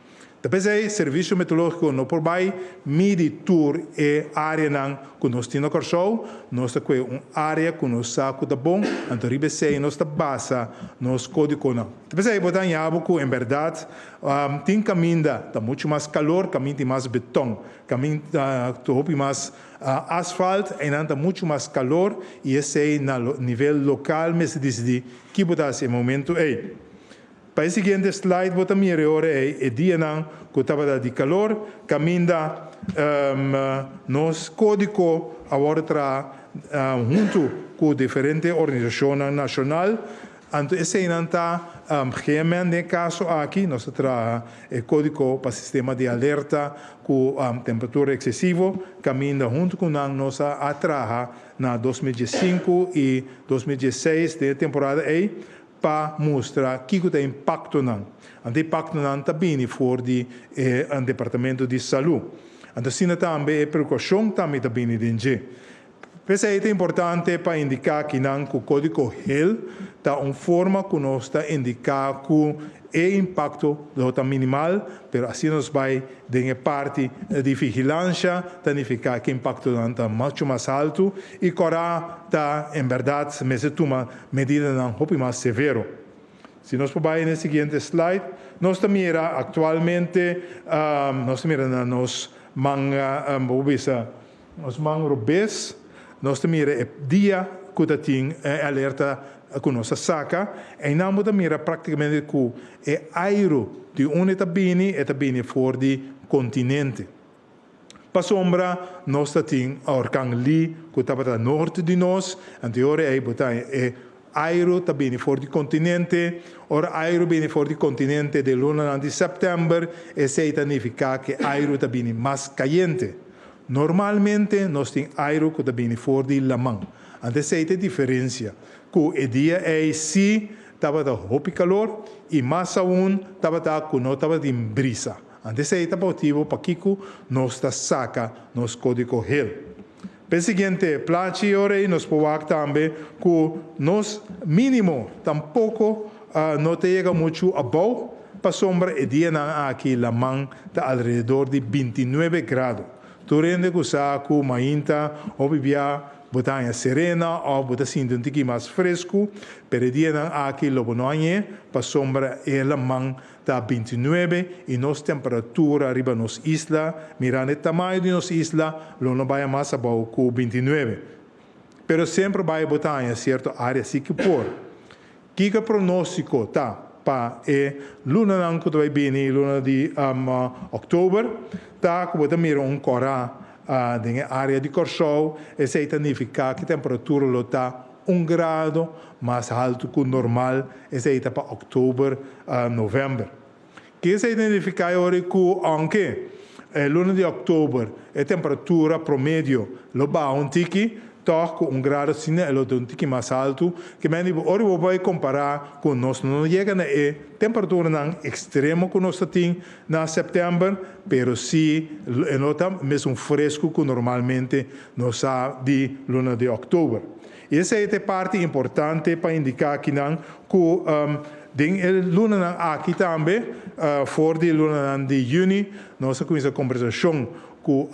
Speaker 4: Ta p'esei Servisio Meteorológiko no por bai midi tur e áreanan ku nos tin na Kòrsou. Nos ta kue un área ku nos sa ku ta bon, anto riba esei nos ta basa nos kódigonan. Ta p'esei bo ta haña bo ku en bèrdat tin kaminda ta muchu mas kalor, kaminda tin mas betòn, kaminda ta hopi mas asfalt, einan ta muchu mas kalor i esei na nivel lokal mester disidí ki bo ta hasi e momentu ei. Pa e siguiente slide bo ta mira e ora ei e dianan ku tabata di kalor kaminda nos kódigo a wòrdu traha huntu ku diferente organisashonnan nashonal. Anto eseinan ta GMN den e kaso aki, nos ta traha e kódigo pa sistema di alerta ku temperatura eksesivo, kaminda huntu ku nan nos a traha na 2015 i 2016 den e temporada ei pa mustra kiko ta e impaktonan. Anto e impaktonan ta bini for di e departamento di salú. Anto asina tambe e preokupashon tambe ta bini den dje. P'esei ta importante pa indiká kinan ku kódigo hel ta un forma ku nos ta indiká ku e impakto lo ta minimal, pero asina nos bai den e parti di vigilansha ta nifiká ku e impaktonan ta muchu mas haltu i kòrá ta en bèrdat mester tuma medidanan hopi mas severo. Si nos por bai na e siguiente slide, nos ta mira aktualmente, nos ta mira na nos manga, bo por bisa, Nos man robes, nos ta mira e dia ku ta tin e alerta ku nos a saka, einan bo ta mira praktikamente ku e airu di unda e ta bini, e ta bini for di kontinente. Pasobra nos ta tin orkan Lee ku tabata nort di nos, anto e ora ei bo ta haña e airu ta bini for di kontinente. Ora airu bini for di kontinente den lunanan di sèptèmber, esei ta nifiká ku e airu ta bini mas kayente. Normalmente nos tin airu ku ta bini for di laman. Anto esei ta e diferensia, ku e dia ei sí tabata hopi kalor i mas aun tabata ku no tabatin brisa. Anto esei ta motibu pakiko nos ta saka nos kódigo hel. P'e siguiente plachi ora ei nos por wak tambe ku nos mínimo tampoko no ta yega muchu abou pasobra e dianan aki laman ta alrededor di 29 grado. Tur hende ku sa ku mainta hopi bia bo ta haña serena òf bo ta sinti un tiki mas fresku, pero e dianan aki lo bo no hañ'é pasobra e laman ta 29 i nos temperatura riba nos isla, mirando e tamaño di nos isla, lo no baya mas abou ku 29. Pero semper bai bo ta haña sierto área si ku por. Kiko e pronóstiko ta pa e lunanan ku ta bai bini, luna di òktober? Ta ku bo ta mira un kòrá den e área di Kòrsou, esei ta nifiká ku e temperatura lo ta un grado mas haltu ku normal, esei ta pa òktober, novèmber. Ke esei ta nifiká e ora ku ounke e luna di òktober e temperatura promedio lo baha un tiki, tòg ku un grado asina e lo ta un tiki mas haltu, ke men di ora bo bai kompará ku nos no yega na e temperaturanan ekstremo ku nos ta tin na sèptèmber, pero si e no ta mesun fresku ku normalmente nos sa di luna di òktober. I esei ta e parti importante pa indiká akinan ku den e lunanan aki tambe, for di e lunanan di yüni, nos a kuminsá kombersashon ku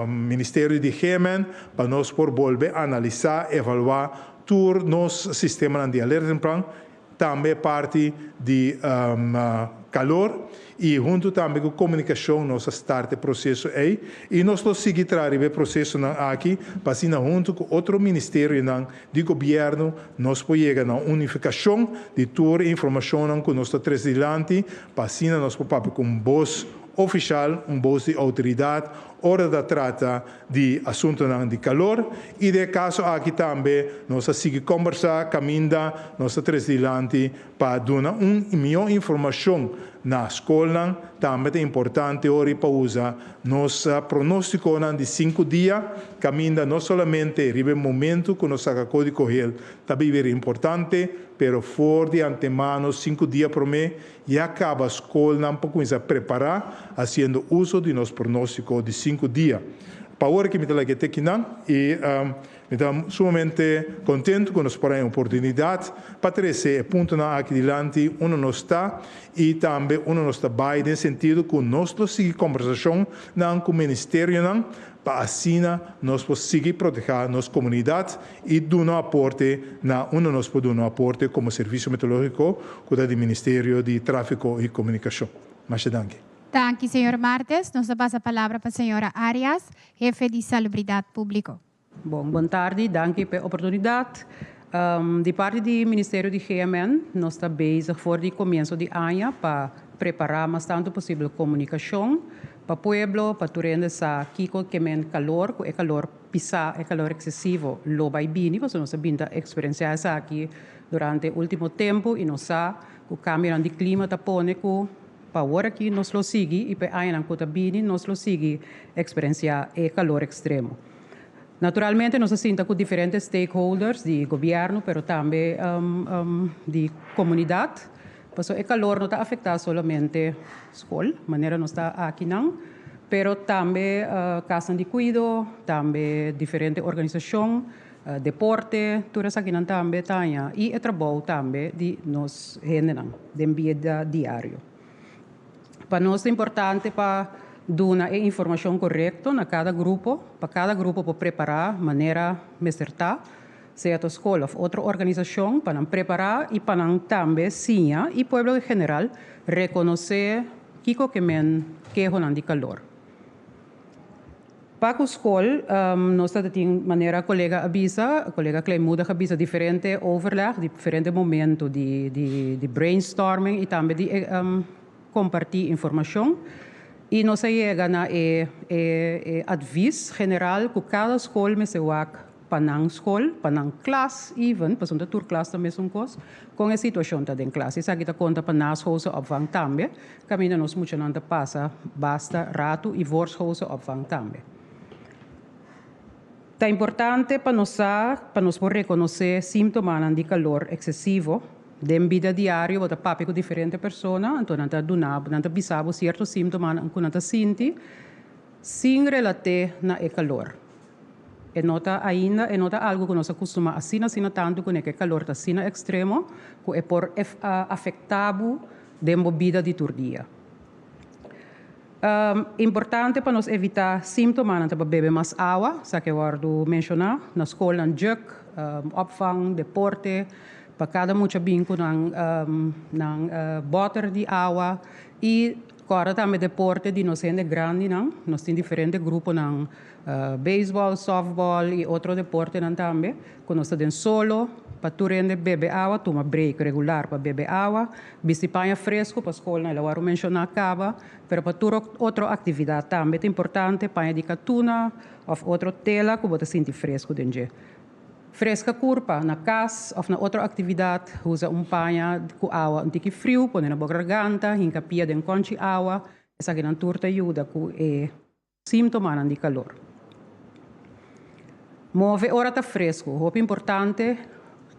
Speaker 4: Ministerio di GMN pa nos por bolbe analisá, evaluá tur nos sistemanan di alerta tempran, Tambe e parti di calor y hunto tambe cu comunicacion nos a start e proceso ey y nos lo sigui traha riba e procesonan aki pa asina hunto cu otro ministerionan di gobierno nos por yega na un unificacion di tur e informacionnan cu nos ta trece dilanti pa asina nos por papia cu un bos oficial, un bos di autoridad ora ta trata di asuntonan di kalor i den e kaso aki tambe nos a sigui kombersá kaminda nos ta trese dilanti pa duna un mihó informashon na skolnan. Tambe ta importante ora i pa usa nos pronóstikonan di sinku dia kaminda no solamente riba e momentu ku nos saka kódigo hel ta bira importante pero for di antemano sinku dia promé Ya kaba skolnan pa kuminsá prepará hasiendo uso di nos pronóstiko di sinku dia. Pa awor aki mi ta laga e tekinan i mi ta sumamente kontentu ku nos por haña oportunidat pa trese e puntonan aki dilanti unda nos ta i tambe unda nos ta bai den sentido ku nos lo sigui kombersashonnan ku ministerionan pa asina nos por sigui protehá nos komunidat i duna aporte na unda nos por duna aporte komo Servisio Meteorológiko ku ta di Ministerio di Tráfiko i Komunikashon. Masha danki.
Speaker 1: Danki, señor Martes. Nos ta pasa palabra pa señora Arias, hefe di Salubridat Públiko.
Speaker 5: Bon, bon tardi. Danki p'e oportunidat. Di parti di Ministerio di GMN nos ta bezig for di komienso di aña pa prepará mas tantu posibel komunikashon pa pueblo, pa tur hende sa kiko ke men kalor, ku e kalor. pisá, e kalor eksesivo lo bai bini, pasobra nos a bin ta eksperensiá esaki durante último tempu i nos sa ku kambionan di klima ta pone ku pa awor aki nos lo sigui i pa e añanan ku ta bini nos lo sigui eksperensiá e kalor ekstremo. Naturalmente nos a sinta ku diferente stakeholders di gobièrnu pero tambe di komunidat, pasobra e kalor no ta afektá solamente skol, manera nos ta akinan, pero tambe kasnan di kuido, tambe diferente organisashon, deporte, tur esakinan tambe ta haña i e trabou tambe di nos hendenan den bida diario. Pa nos ta importante pa duna e informashon korekto na kada grupo, pa kada grupo por prepará manera mester ta, sea ta skol òf otro organisashon, pa nan prepará i pa nan tambe siña i pueblo en general rekonosé kiko ke men kehonan di kalor. Pa ku skol, nos ta tin, manera kolega a bisa, kolega Kleinmoedig a bisa, diferente overleg, diferente momento di di brainstorming i tambe di kompartí informashon. I nos a yega na e e advis general ku kada skol mester wak pa nan skol, pa nan klas even, pasobra tur klas ta mesun kos, kon e situashon ta den klas. Esaki ta konta pa naschoolse opvang tambe, kaminda nos muchanan ta pasa basta ratu i voorschoolse opvang tambe. Ta importante pa nos sa, pa nos por rekonosé símptomanan di kalor eksesivo. Den bida diario bo ta papia ku diferente persona, anto nan ta duna bo, nan ta bisa bo sierto símptomanan ku nan ta sinti sin relat'é na e kalor. E no ta ainda, e no ta algu ku nos a kustumá asina asina tantu kuné ku e kalor ta asina ekstremo ku e por afektá bo den bo bida di tur dia. Importante pa nos evitá símptomanan ta pa bebe mas awa, sa ke wòrdu menshoná na skolnan juk, opvang, deporte, pa kada mucha bin ku nan nan bòter di awa i kòrda tambe deporte di nos hende grandinan, nos tin diferente gruponan Beisbòl, sòftbòl i otro deportenan tambe ku nos ta den solo pa tur hende bebe awa, tuma break regular pa bebe awa, bisti paña fresku pa skolnan el a wòrdu menshoná kaba, pero pa tur otro aktividat tambe ta importante paña di katuna òf otro tela ku bo ta sinti fresku den dje. Freska kurpa na kas òf na otro aktividat, usa un paña ku awa un tiki friu, pone na bo garganta, hinka pia den kònchi awa, esakinan tur ta yuda ku e. Síntomanan di kalor. Move ora ta fresku. Hopi importante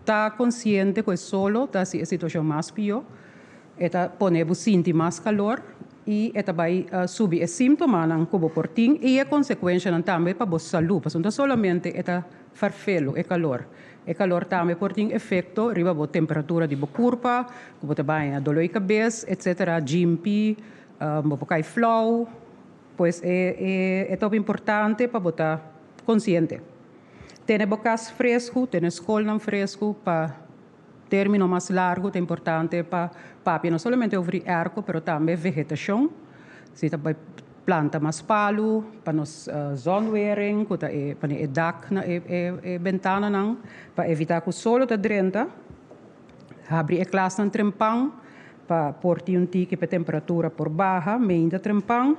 Speaker 5: ta konsiente ku e solo ta hasi e situashon mas pió. E ta pone bo sinti mas kalor i e ta bai subi e síntomanan ku bo por tin i e konsekuenshanan tambe pa bo salú. Pasobra no ta solamente e ta farfelu e kalor. E kalor tambe por tin efekto riba bo temperatura di bo kurpa, ku bo ta baña doló di kabes, etsetera, djimpi, bo por kai flou. Pues e e e ta hopi importante pa bo ta konsiente. Tene bo kas fresku, tene skolnan fresku pa término mas largu ta importante pa papia no solamente over di airco pero tambe vegetashon. Si ta bai planta mas palu pa nos zonwering ku ta e pone e dak na e e e bentananan pa evitá ku solo ta drenta. Habri e klasnan trempan pa por tin un tiki pa e temperatura por baha meinta trempan.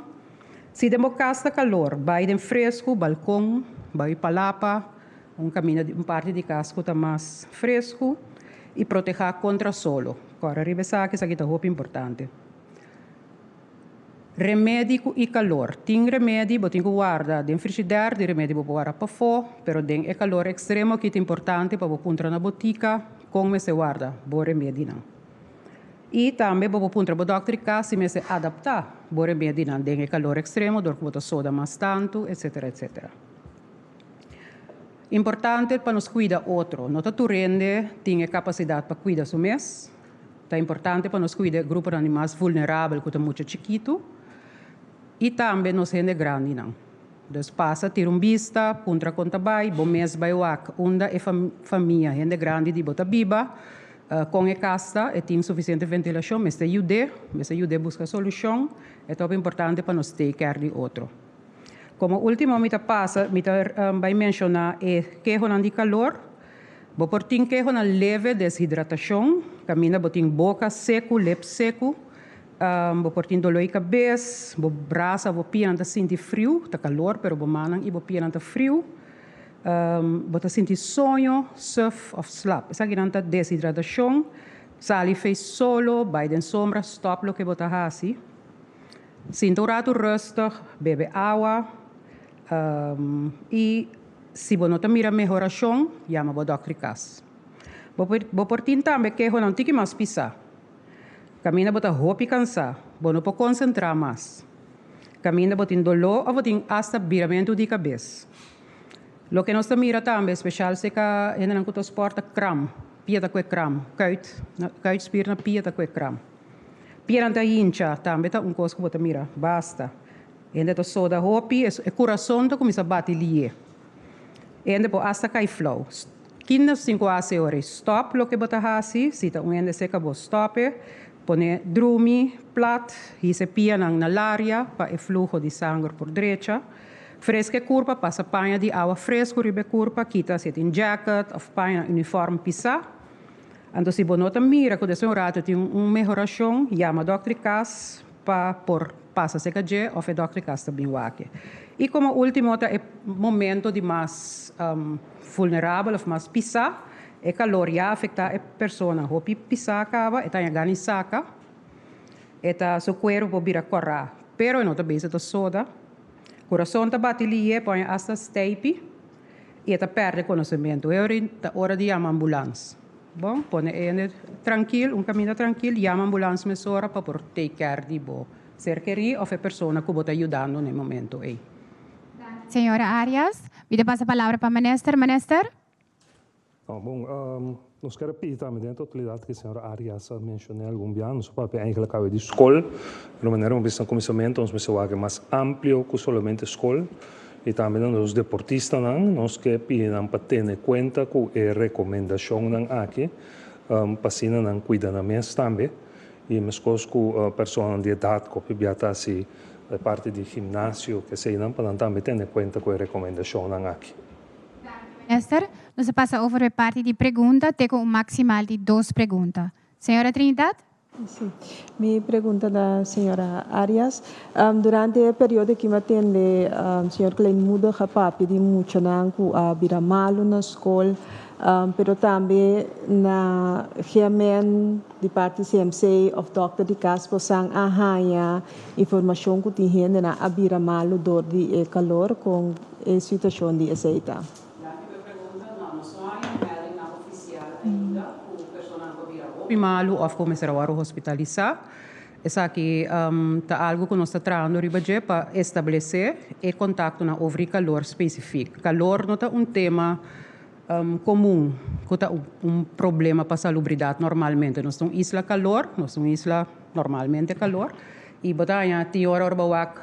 Speaker 5: Si den bo kas ta kalor, bai den fresku, balkon, bai palapa, un kaminda di un parti di kas ku ta mas fresku i protehá kontra solo. Kòrda riba esaki, esaki ta hopi importante. Remedi ku i kalor. Tin remedi bo tin ku warda den frishider, tin remedi bo por warda pafó, pero den e kalor ekstremo aki ta importante pa bo puntra na botika kon mester warda bo remedinan. I tambe bo por puntra bo dòkter di kas si mester adaptá bo remedinan den e kalor ekstremo dor ku bo ta soda mas tantu, etsetera, etsetera. Importante pa nos kuida otro. No ta tur hende tin e kapasidat pa kuida su mes. Ta importante pa nos kuida e gruponan di mas vulnerabel ku ta mucha chikitu i tambe nos hende grandinan. Dus pasa tira un bista, puntra kon ta bai, bo mes bai wak unda e famia, hende grandi di bo ta biba, kon e kas ta, e tin sufisiente ventilashon, mester yud'é, mester yud'é buska solushon. E ta hopi importante pa nos take care di otro. Komo último mi ta pasa, mi ta bai menshoná e kehonan di kalor. Bo por tin kehonan leve, deshidratashon, kaminda bo tin boka seku, lep seku, bo por tin doló di kabes, bo brasa, bo pianan ta sinti friu, ta kalor pero bo mannan i bo pianan ta friu. Bo ta sinti soño, suf òf slap. Esakinan ta deshidratashon. Sali fei solo, bai den sombra, stòp loke bo ta hasi. Sinta un ratu rustig, bebe awa i si bo no ta mira mehorashon, yama bo dòkter di kas. Bo por tin tambe kehonan tiki mas pisá. Kaminda bo ta hopi kansá, bo no por konsentrá mas. Kaminda bo tin doló òf bo tin asta biramentu di kabes. Loke nos ta mira tambe, speshal serka hendenan ku ta spòrt, ta kram. Pia ta kue kram. Kuit, kuitspier na pia ta kue kram. Pianan ta hincha, tambe ta un kos ku bo ta mira. Basta. Hende ta soda hopi, e kurason ta kuminsá bati lié. Hende por asta kai flou. Kin nos tin ku hasi ora? Stòp loke bo ta hasi. Si ta un hende serka bo, stòp e. Pone drumi plat, hisa e pianan na laria pa e fluho di sanger por drecha. Freska e kurpa, pasa paña di awa fresku riba e kurpa, kita si e tin jacket òf paña uniform pisá. Anto si bo no ta mira ku despues un ratu tin un mehorashon, yama dòkter di kas pa por pasa serka dje òf e dòkter di kas ta bin wak e. I komo último ta e momento di mas vulnerabel òf mas pisá, e kalor ya afektá e persona hopi pisá kaba, e ta haña gana di saka, e ta su kuerpo por bira kòrá, pero e no ta bisa ta soda. Kurason ta bati lié, por haña asta steipi i e ta pèrdè konosementu. E ora ta ora di yama ambulans. Bon, pone e hende trankil, un kaminda trankil, yama ambulans mesora pa por take care di bo ser kerí òf e persona ku bo ta yudando na e momento ei.
Speaker 1: Señora Arias, mi ta pasa palabra pa Minister. Minister?
Speaker 2: Bon, nos ke repiti tambe den e totalidat ke señor Arias a menshoné algun bia. Nos a papia eigenlijk awe di skol, pero manera mi a bisa na kuminsamentu nos mester wak mas amplio ku solamente skol i tambe na nos deportistanan nos ke pidi nan pa tene kuenta ku e rekomendashonnan aki pa asina nan kuida nan mes tambe i meskos ku personanan di edat ku hopi bia ta hasi parti di gimnasio keseinan pa nan tambe tene kuenta ku e rekomendashonnan aki.
Speaker 1: Minister, nos a pasa over e parti di pregunta te cu un maximal di dos pregunta. Señora Trinidad?
Speaker 6: Sí. Mi pregunta na señora Arias. Durante e periodo ki mi a tende señor Kleinmoedig a papia di muchanan cu a bira malo na scol, pero tambe na GMN di parti CMC of dokter di cas bosan a haña informacion cu tin hendenan a bira malo door di e calor con e situacion di esey ta.
Speaker 5: Danki pa e pregunta. No, nos no haña un meldingnan ofisial ainda ku personanan ku a bira hopi malu òf ku mester a wòrdu hospitalisá. Esaki ta algu ku nos ta trahando riba dje pa establesé e kontaktonan over di kalor spesifik. Kalor no ta un tema komun ku ta un problema pa salubridat normalmente. Nos ta un isla kalor, nos ta un isla normalmente kalor i bo ta haña tin ora ora bo wak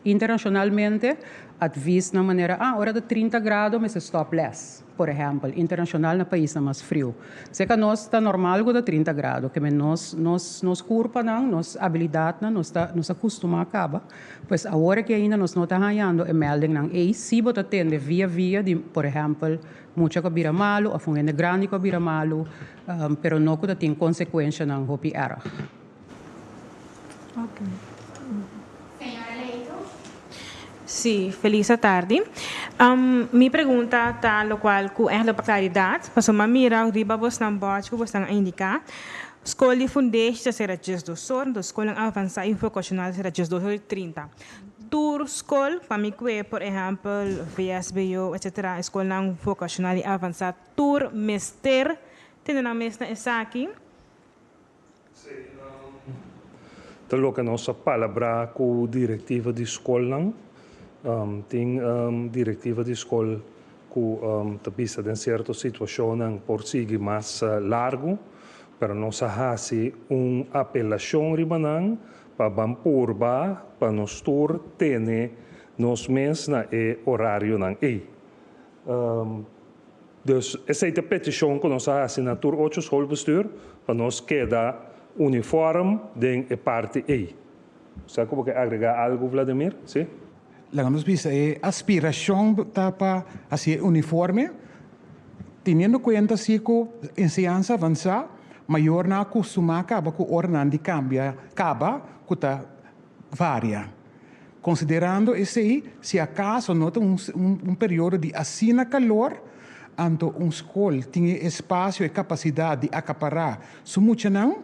Speaker 5: Internacionalmente, advis na manera, ah, ora ta 30 grado mester stop les, por ehempel, internacional na paisnan mas friu. Seca nos ta normal cu ta 30 grado, keme nos, nos, nos curpanan, nos abilidadnan, nos ta, nos a custuma caba. Pues awor aki ainda nos no ta hañando e meldingnan ey, si bo ta tende via via di, por ehempel, mucha cu a bira malu of un hende grandi cu a bira malu, pero no cu ta tin consecuencianan hopi erg.
Speaker 1: Señora Leito.
Speaker 7: Sí, feliz atardi. Mi pregunta ta locual cu eigenlijk pa claridad, pasobra mi a mira riba bosnan bòchi cu bosnan a indica, scol di fundeshi ta sera 12 or, enton scolnan avansa y vocacional ta sera 12 or y 30. Tur scol, pa mi cue por ehempel VSBO etcetera, e scolnan vocacional y avansa tur mester tene nan mes na esaki.
Speaker 2: Ta loke nos a palabrá ku direktiva di skolnan. Tin direktiva di skol ku ta bisa den sierto situashonnan por sigui mas largu, pero nos a hasi un apelashon riba nan pa ban purba pa nos tur tene nos mes na e orarionan ei. Dus esei ta e petishon ku nos a hasi na tur ocho schoolbestuur pa nos keda uniform den e parti ei. Sa ku bo ke agregá algu, Vladimir? Si?
Speaker 3: Laga nos bisa e aspirashon ta pa hasi e uniforme, teniendo kuenta si ku enseñansa avansá, mayornan a kustumá kaba ku oranan di kambia kaba ku ta varia. Konsiderando esei, si akaso no ta un periodo di asina kalor, anto un skol tin e espasio, e kapasidat di akapará su muchanan,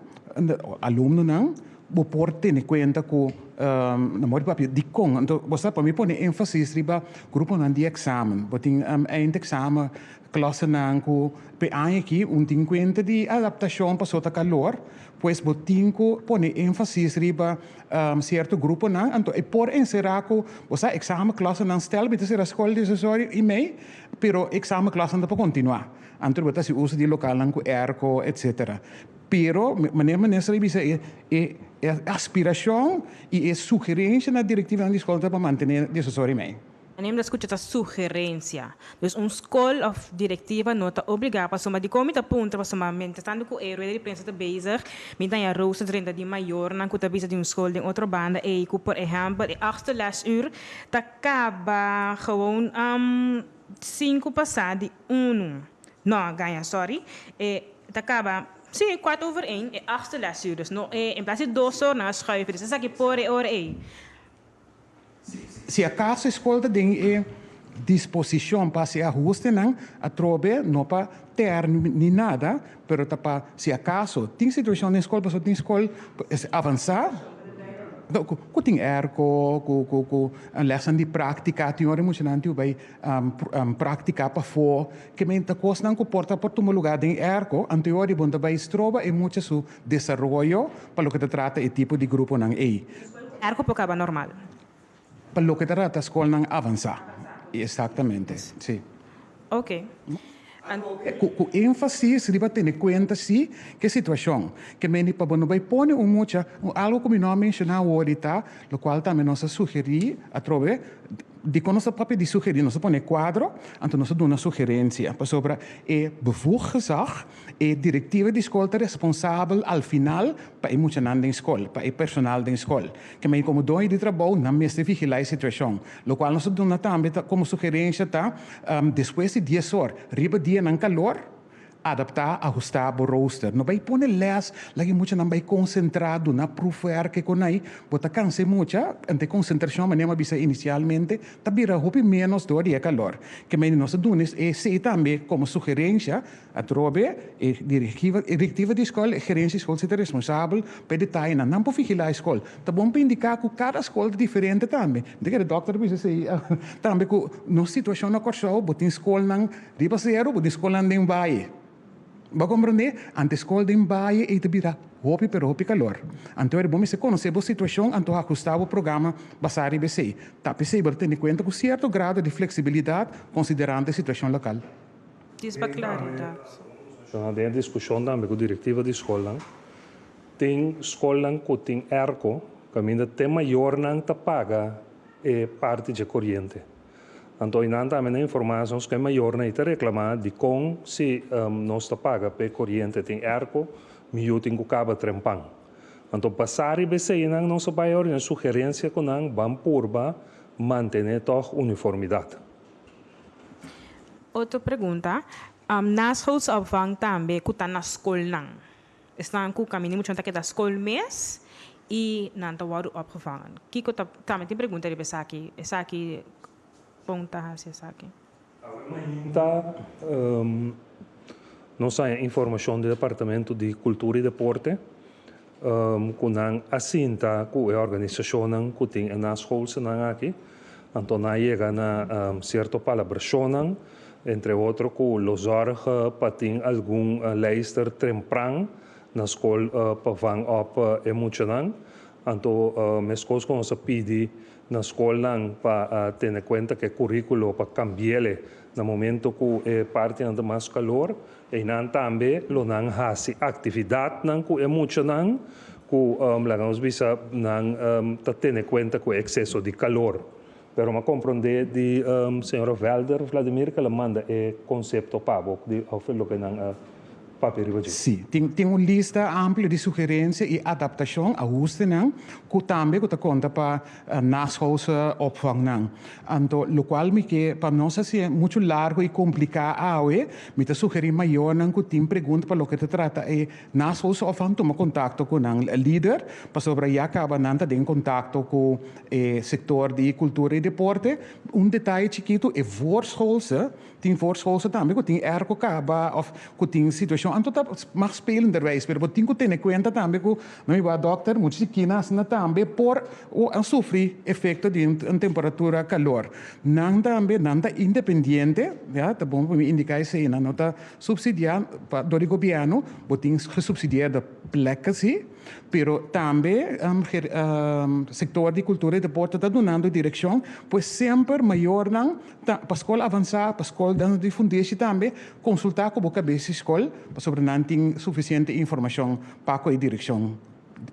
Speaker 3: alumnonan, bo por tene kuenta ku na mor di papia dikon. Anto bo sa pa mi pone énfasis riba gruponan di eksamen. Bo tin eindexamen Klasenan ku p'e aña aki un tin kuenta di adaptashon pasobra ta kalor, pues bo tin ku pone énfasis riba sierto gruponan, anto e por enserá ku bo sa eksamen klasenan stel mi ta sera skol diesos i mei, pero eksamen klasenan ta por kontinuá. Anto bo ta hasi uso di lokalnan ku airco etcetera. Pero manera minister a bisa e e aspirashon i e sugerensia na direktivanan di skol ta pa mantené diesos i mei.
Speaker 7: Anem ta skucha ta sugerensia. Dus un skol òf direktiva no ta obligá pasobra dikon mi ta puntra pasobra mientras tantu ku e rueda di prensa ta bezig mi ta haña rooster drenta di mayornan ku ta bisa di un skol den otro banda ei ku por ehèmpel e achtste lesuur ta kaba gewoon sinku pasá di unu no gaña sorry e ta kaba si kwart over een e achtste lesuur dus no e en plas di dos or nan a schuiven dus esaki por e ora ei.
Speaker 3: Si acaso e scol ta den e disposicion pa haci ahustenan, atrobe no pa tern ni nada, pero ta pa si acaso tin situacion den scol, pasobra tin scol avansa cu tin airco, cu lesnan di practica, tin ora e muchanan tin cu bay practica pafo, ke men ta cosnan cu por ta por tuma lugar den airco, anto e ora bo no ta bay stroba e mucha su desaroyo pa loke ta trata e tipo di gruponan ey.
Speaker 7: Ergo por kaba normal.
Speaker 3: Pa loke ta trata skolnan avansá. Exactamente, sí.
Speaker 7: Oké.
Speaker 3: Ku énfasis riba tene kuenta sí ku e situashon. Ke mende pa bo no bai pone un mucha, algu ku mi no a menshoná awor di ta, lokual tambe nos a sugerí atrobe, Dikon nos ta papia di sugerí? Nos ta pone kuadro, anto nos ta duna sugerensia, pasobra e bevoegd gezag, e direktiva di skol ta responsabel al final pa e muchanan den skol, pa e personal den skol. Ke mei komo doño di trabou nan mester vigilá e situashon. Lokual nos ta duna tambe ta komo sugerensia ta, despues di dies or, riba dianan kalor, Adaptá, ahustá bo rooster. No bai pone lès, laga e muchanan bai konsentrá, duna proefwerk kon ei. Bo ta kansa e mucha, ante e konsentrashon, manera mi a bisa inisialmente, ta bira hopi ménos dor di e kalor. Ke mei nos ta duna esei tambe komo sugerensia atrobe e direktiva di skol, e gerensia di skol si ta responsabel pa e detayenan. Nan por vigilá e skol. Ta bon pa indiká ku kada skol ta diferente tambe. Mi ta kere dòkter a bisa esei tambe ku nos situashon na Kòrsou bo tin skolnan Riba seru bo tin skolnan den vaye. Bo a komprendé? Ante skol den vaye ei ta bira hopi pero hopi kalor. Anto bo mester konosé bo situashon anto ahustá bo programa basá riba esei. Ta p'esei bo ta tene kuenta ku sierto grado di fleksibilidat konsiderando e situashon lokal.
Speaker 7: Dis pa klaridat.
Speaker 2: Den e diskushon tambe ku direktiva di skolnan, tin skolnan ku tin airco kaminda te mayornan ta paga e parti dje koriente. Anto einan tambe na informá nos ku e mayornan ei ta reklamá dikon si nos ta paga p'e koriente tin airco, mi yu tin ku kaba trempan. Anto basá riba eseinan nos a bai ora den sugerensia ku nan ban purba mantené tòg uniformidat.
Speaker 7: Otro pregunta, Naschoolse opvang tambe ku ta na skolnan? Esnan ku kaminda muchanan ta keda skol mes i nan ta wòrdu opgevangen. Kiko ta tambe tin pregunta riba esaki, esaki kon ta hasi esaki?
Speaker 2: Awe mainta nos haña informashon di Departamento di Kultura i Deporte ku nan a sinta ku e organisashonnan ku tin e naschoolsenan aki. Anto nan a yega na sierto palabrashonnan. Entre otro ku lo zorg pa tin algun leister trempran na skol pa vang op e muchanan. Anto meskos ku nos a pidi na skolnan pa tene kuenta ku e kurikulo pa kambi'el na momento ku e partinan ta mas kalor, einan tambe lo nan hasi aktividatnan ku e muchanan ku laga nos bisa nan ta tene kuenta ku e ekseso di kalor. Pero m'a comprende di señora Velder, Vladimir, que la manda e concepto pa bo di of loke nan a papia riba dje.
Speaker 3: Sí, tin un lista amplio di sugerensia i adaptashon, ahustenan, ku tambe ku ta konta pa naschoolse opvangnan. Anto lokual mi ke pa nos hasié muchu largu i kompliká awe, mi ta sugerí mayornan ku tin pregunta pa loke ta trata e naschoolse opvang tuma kontakto ku nan lider, pasobra ya kaba nan ta den kontakto ku e sektor di kultura i deporte. Un detaye chikitu, e voorschoolse Tin voorschoolse tambe ku tin airco kaba of ku tin situashon anto ta mag spelenderwijs pero bo tin ku tene kuenta tambe ku no mi wak dòkter mucha chikina asina tambe por a sufri efekto di un temperatura kalor. Nan tambe nan ta independiente ya ta bon pa mi indiká esei nan no ta supsidiá pa dor di gobièrnu bo tin gesubsidieerde plek asi. Pero tambe sector di cultura y deporte ta dunando direccion, pues semper mayornan ta pa scol avansa, pa scol di fundeshi tambe, consulta cu bo cabes di scol pasobra nan tin suficiente informacion pa cu e direccion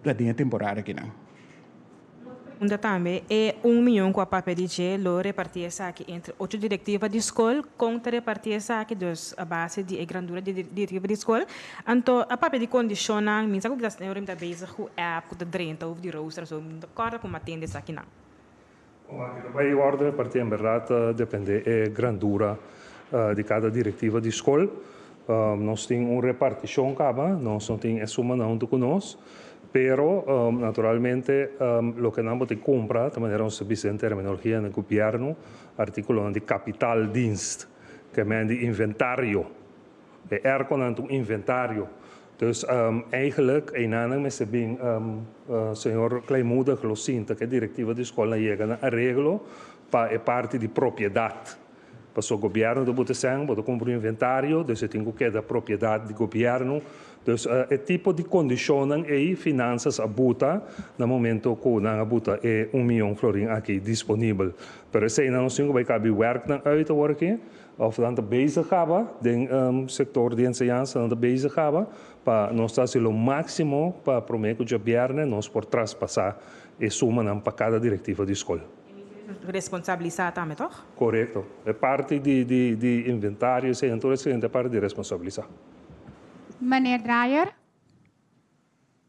Speaker 3: den e temporada akinan.
Speaker 7: Pregunta tambe, e un miyon ku a papia di dje lo repartí esaki entre ocho direktiva di skol? Kon ta repartí esaki? Dus a base di e grandura di direktiva di skol. Anto a papia di kondishonnan, mi sa ku kisas mi ta bezig ku app ku ta drenta of di rooster so mi no ta kòrda ku mi a tende esakinan.
Speaker 2: Aki ta bai wòrdu repartí en bèrdat ta dependé e grandura di kada direktiva di skol. Nos tin un repartishon kaba, nos no tin e sumanan huntu ku nos. Pero, naturalmente, loke nan bo tin kumpra, ta manera nos ta bisa den terminologia den gobièrnu, artíkulonan di kapitaaldienst, ke men di inventario. E airconan ta un inventario. Dus, eigenlijk, einanan mester bin señor Kleinmoedig lo sinta ku e direktiva di skolnan yega na areglo pa e parti di propiedat. Paso gobierno ta buta esèn, bo ta kumpra un inventario, dus e tin ku keda propiedat di gobierno. Dus e tipo di kondishonnan ei Finansas a buta na momento ku nan a buta e un miyon florin aki disponibel. Pero eseinan nos tin ku bai kabi wèrknan uit awor aki, òf nan ta bezig kaba den sektor di enseñansa, nan ta bezig kaba pa nos ta hasi lo máksimo pa promé ku djabièrnè nos por traspasá e sumanan pa kada direktiva di skol.
Speaker 7: Responsabilisá tambe, toch?
Speaker 2: Korekto. E parti di di di inventario esei en tur esei ta parti di responsabilisá.
Speaker 1: Meneer Draaier.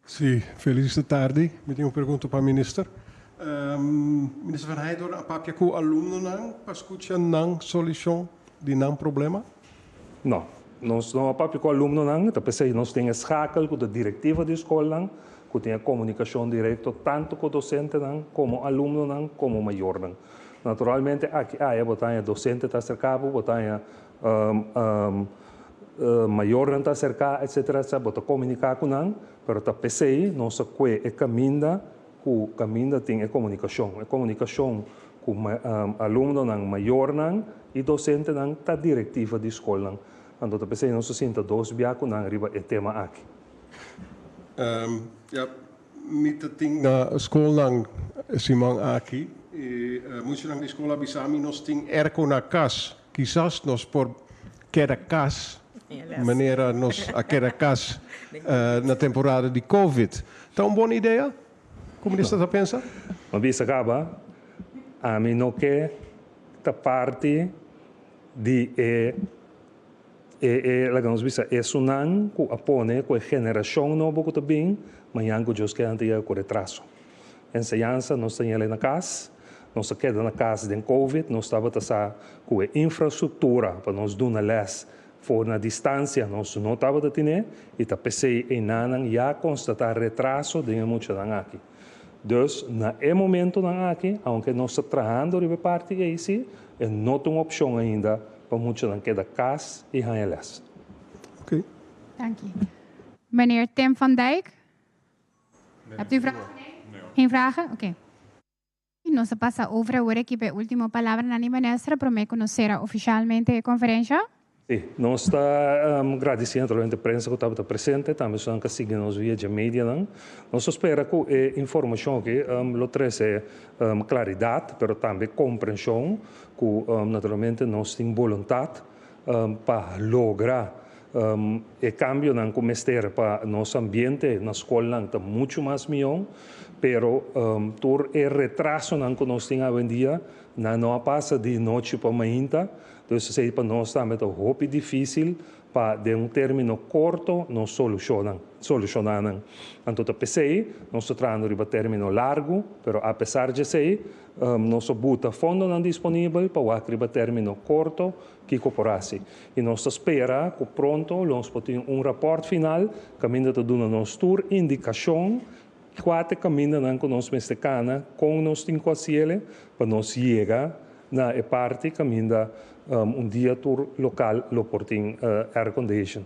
Speaker 8: Sí, felis tardi. Mi tin un pregunta pa minister. Minister Van Heydoorn a papia ku alumnonan pa skucha nan solushon di nan problema?
Speaker 2: No. Nos no a papia ku alumnonan, ta p'esei nos tin e schakel ku ta direktiva di skolnan, ku tin e komunikashon direkto tantu ku dosentenan komo alumnonan komo mayornan. Naturalmente aki aya bo ta haña dosente ta aserká bo, bo ta haña mayornan ta aserká etsetera etsetera, bo ta komuniká ku nan, pero ta p'esei nos a kue e kaminda ku kaminda tin e komunikashon. E komunikashon ku alumnonan, mayornan i dosentenan ta direktiva di skolnan. Anto ta p'esei nos ta sinta dos bia ku nan riba e tema aki.
Speaker 8: Ja, mi ta tin na skolnan e siman aki i muchanan di skol a bisa mi nos tin airco na kas. Kisas nos por keda kas manera nos a keda kas na temporada di covid. Ta un bon idea? Ku minister ta pensa?
Speaker 2: Mi a bisa kaba, ami no ke ta parti di e e e laga nos bisa esunnan ku a pone ku e generashon nobo ku ta bin mañan ku Dios ke nan ta yega ku retraso. Enseñansa nos ta ñele na kas, nos a keda na kas den covid, nos tabata sa ku e infrastruktura pa nos duna lès For na distancia nos no tabata tine y ta pesey einanan ya constata retraso den e muchanan aki. Dus na e momentonan aki, aunke nos ta trahando riba e parti ey si, e no ta un opcion ainda pa muchanan keda cas y haña les.
Speaker 8: Oké.
Speaker 1: Danki. Meneer Tim van Dijk, hebt u vragen? Geen vragen? Oké. Nos a pasa over awor aki pa e ultimo palabranan di minister prome ku nos sera ofishalmente e konferensha.
Speaker 2: Sí, nos ta gradisí naturalmente prensa ku tabata presente, tambe esnan ku a sigui nos via dje medianan. Nos ta spera ku e informashon aki lo trese klaridat, pero tambe komprenshon ku naturalmente nos tin boluntat pa logra e kambionan ku mester pa nos ambiente na skolnan ta muchu mas mihó, pero tur e retrasonan ku nos tin awendia nan no a pasa di nochi pa mainta. Dus esei pa nos tambe ta hopi difísil pa den un término korto nos solushonan solushoná nan. Anto ta p'esei nos ta trahando riba término largu, pero apesar djesei nos a buta fondonan disponibel pa wak riba término korto kiko por hasi. I nos ta spera ku pronto lo nos por tin un rapòrt final kaminda ta duna nos tur indikashon kua ta e kamindanan ku nos mester kana, kon nos tin ku hasiel pa nos yega na e parti kaminda un dia tur lokal lo por tin aircondition.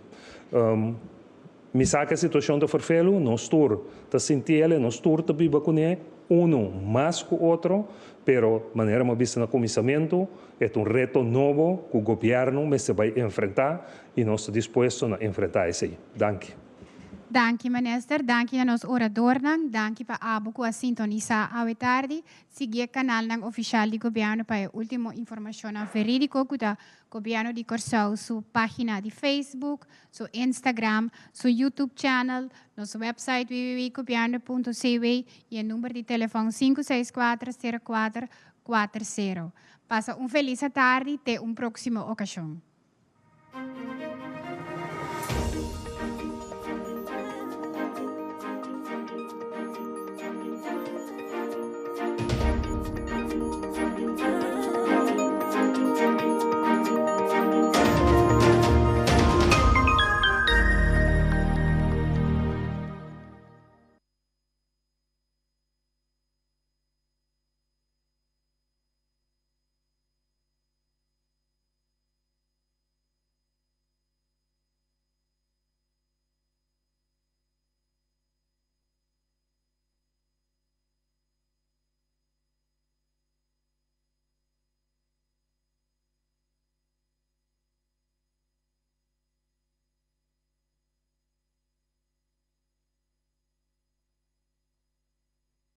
Speaker 2: Mi sa ku e situashon ta ferfelu, nos tur ta sintiel, nos tur ta biba kuné, unu mas ku otro, pero manera mi a bisa na kuminsamentu, e ta un reto nobo ku gobièrnu mester bai enfrentá i nos ta dispuesto na enfrentá esei. Danki.
Speaker 1: Danki Minister, danki na nos oradornan, danki pa abo ku a sintonisá awe tardi. Sigui e kanalnan ofishal di gobièrnu pa e último informashonnan verídiko ku ta Gobièrnu di Kòrsou su página di Facebook, su Instagram, su YouTube channel, nos website www.gobierno.cw i e number di telefòn 564 04 40. Pasa un felis atardi te un próksimo okashon.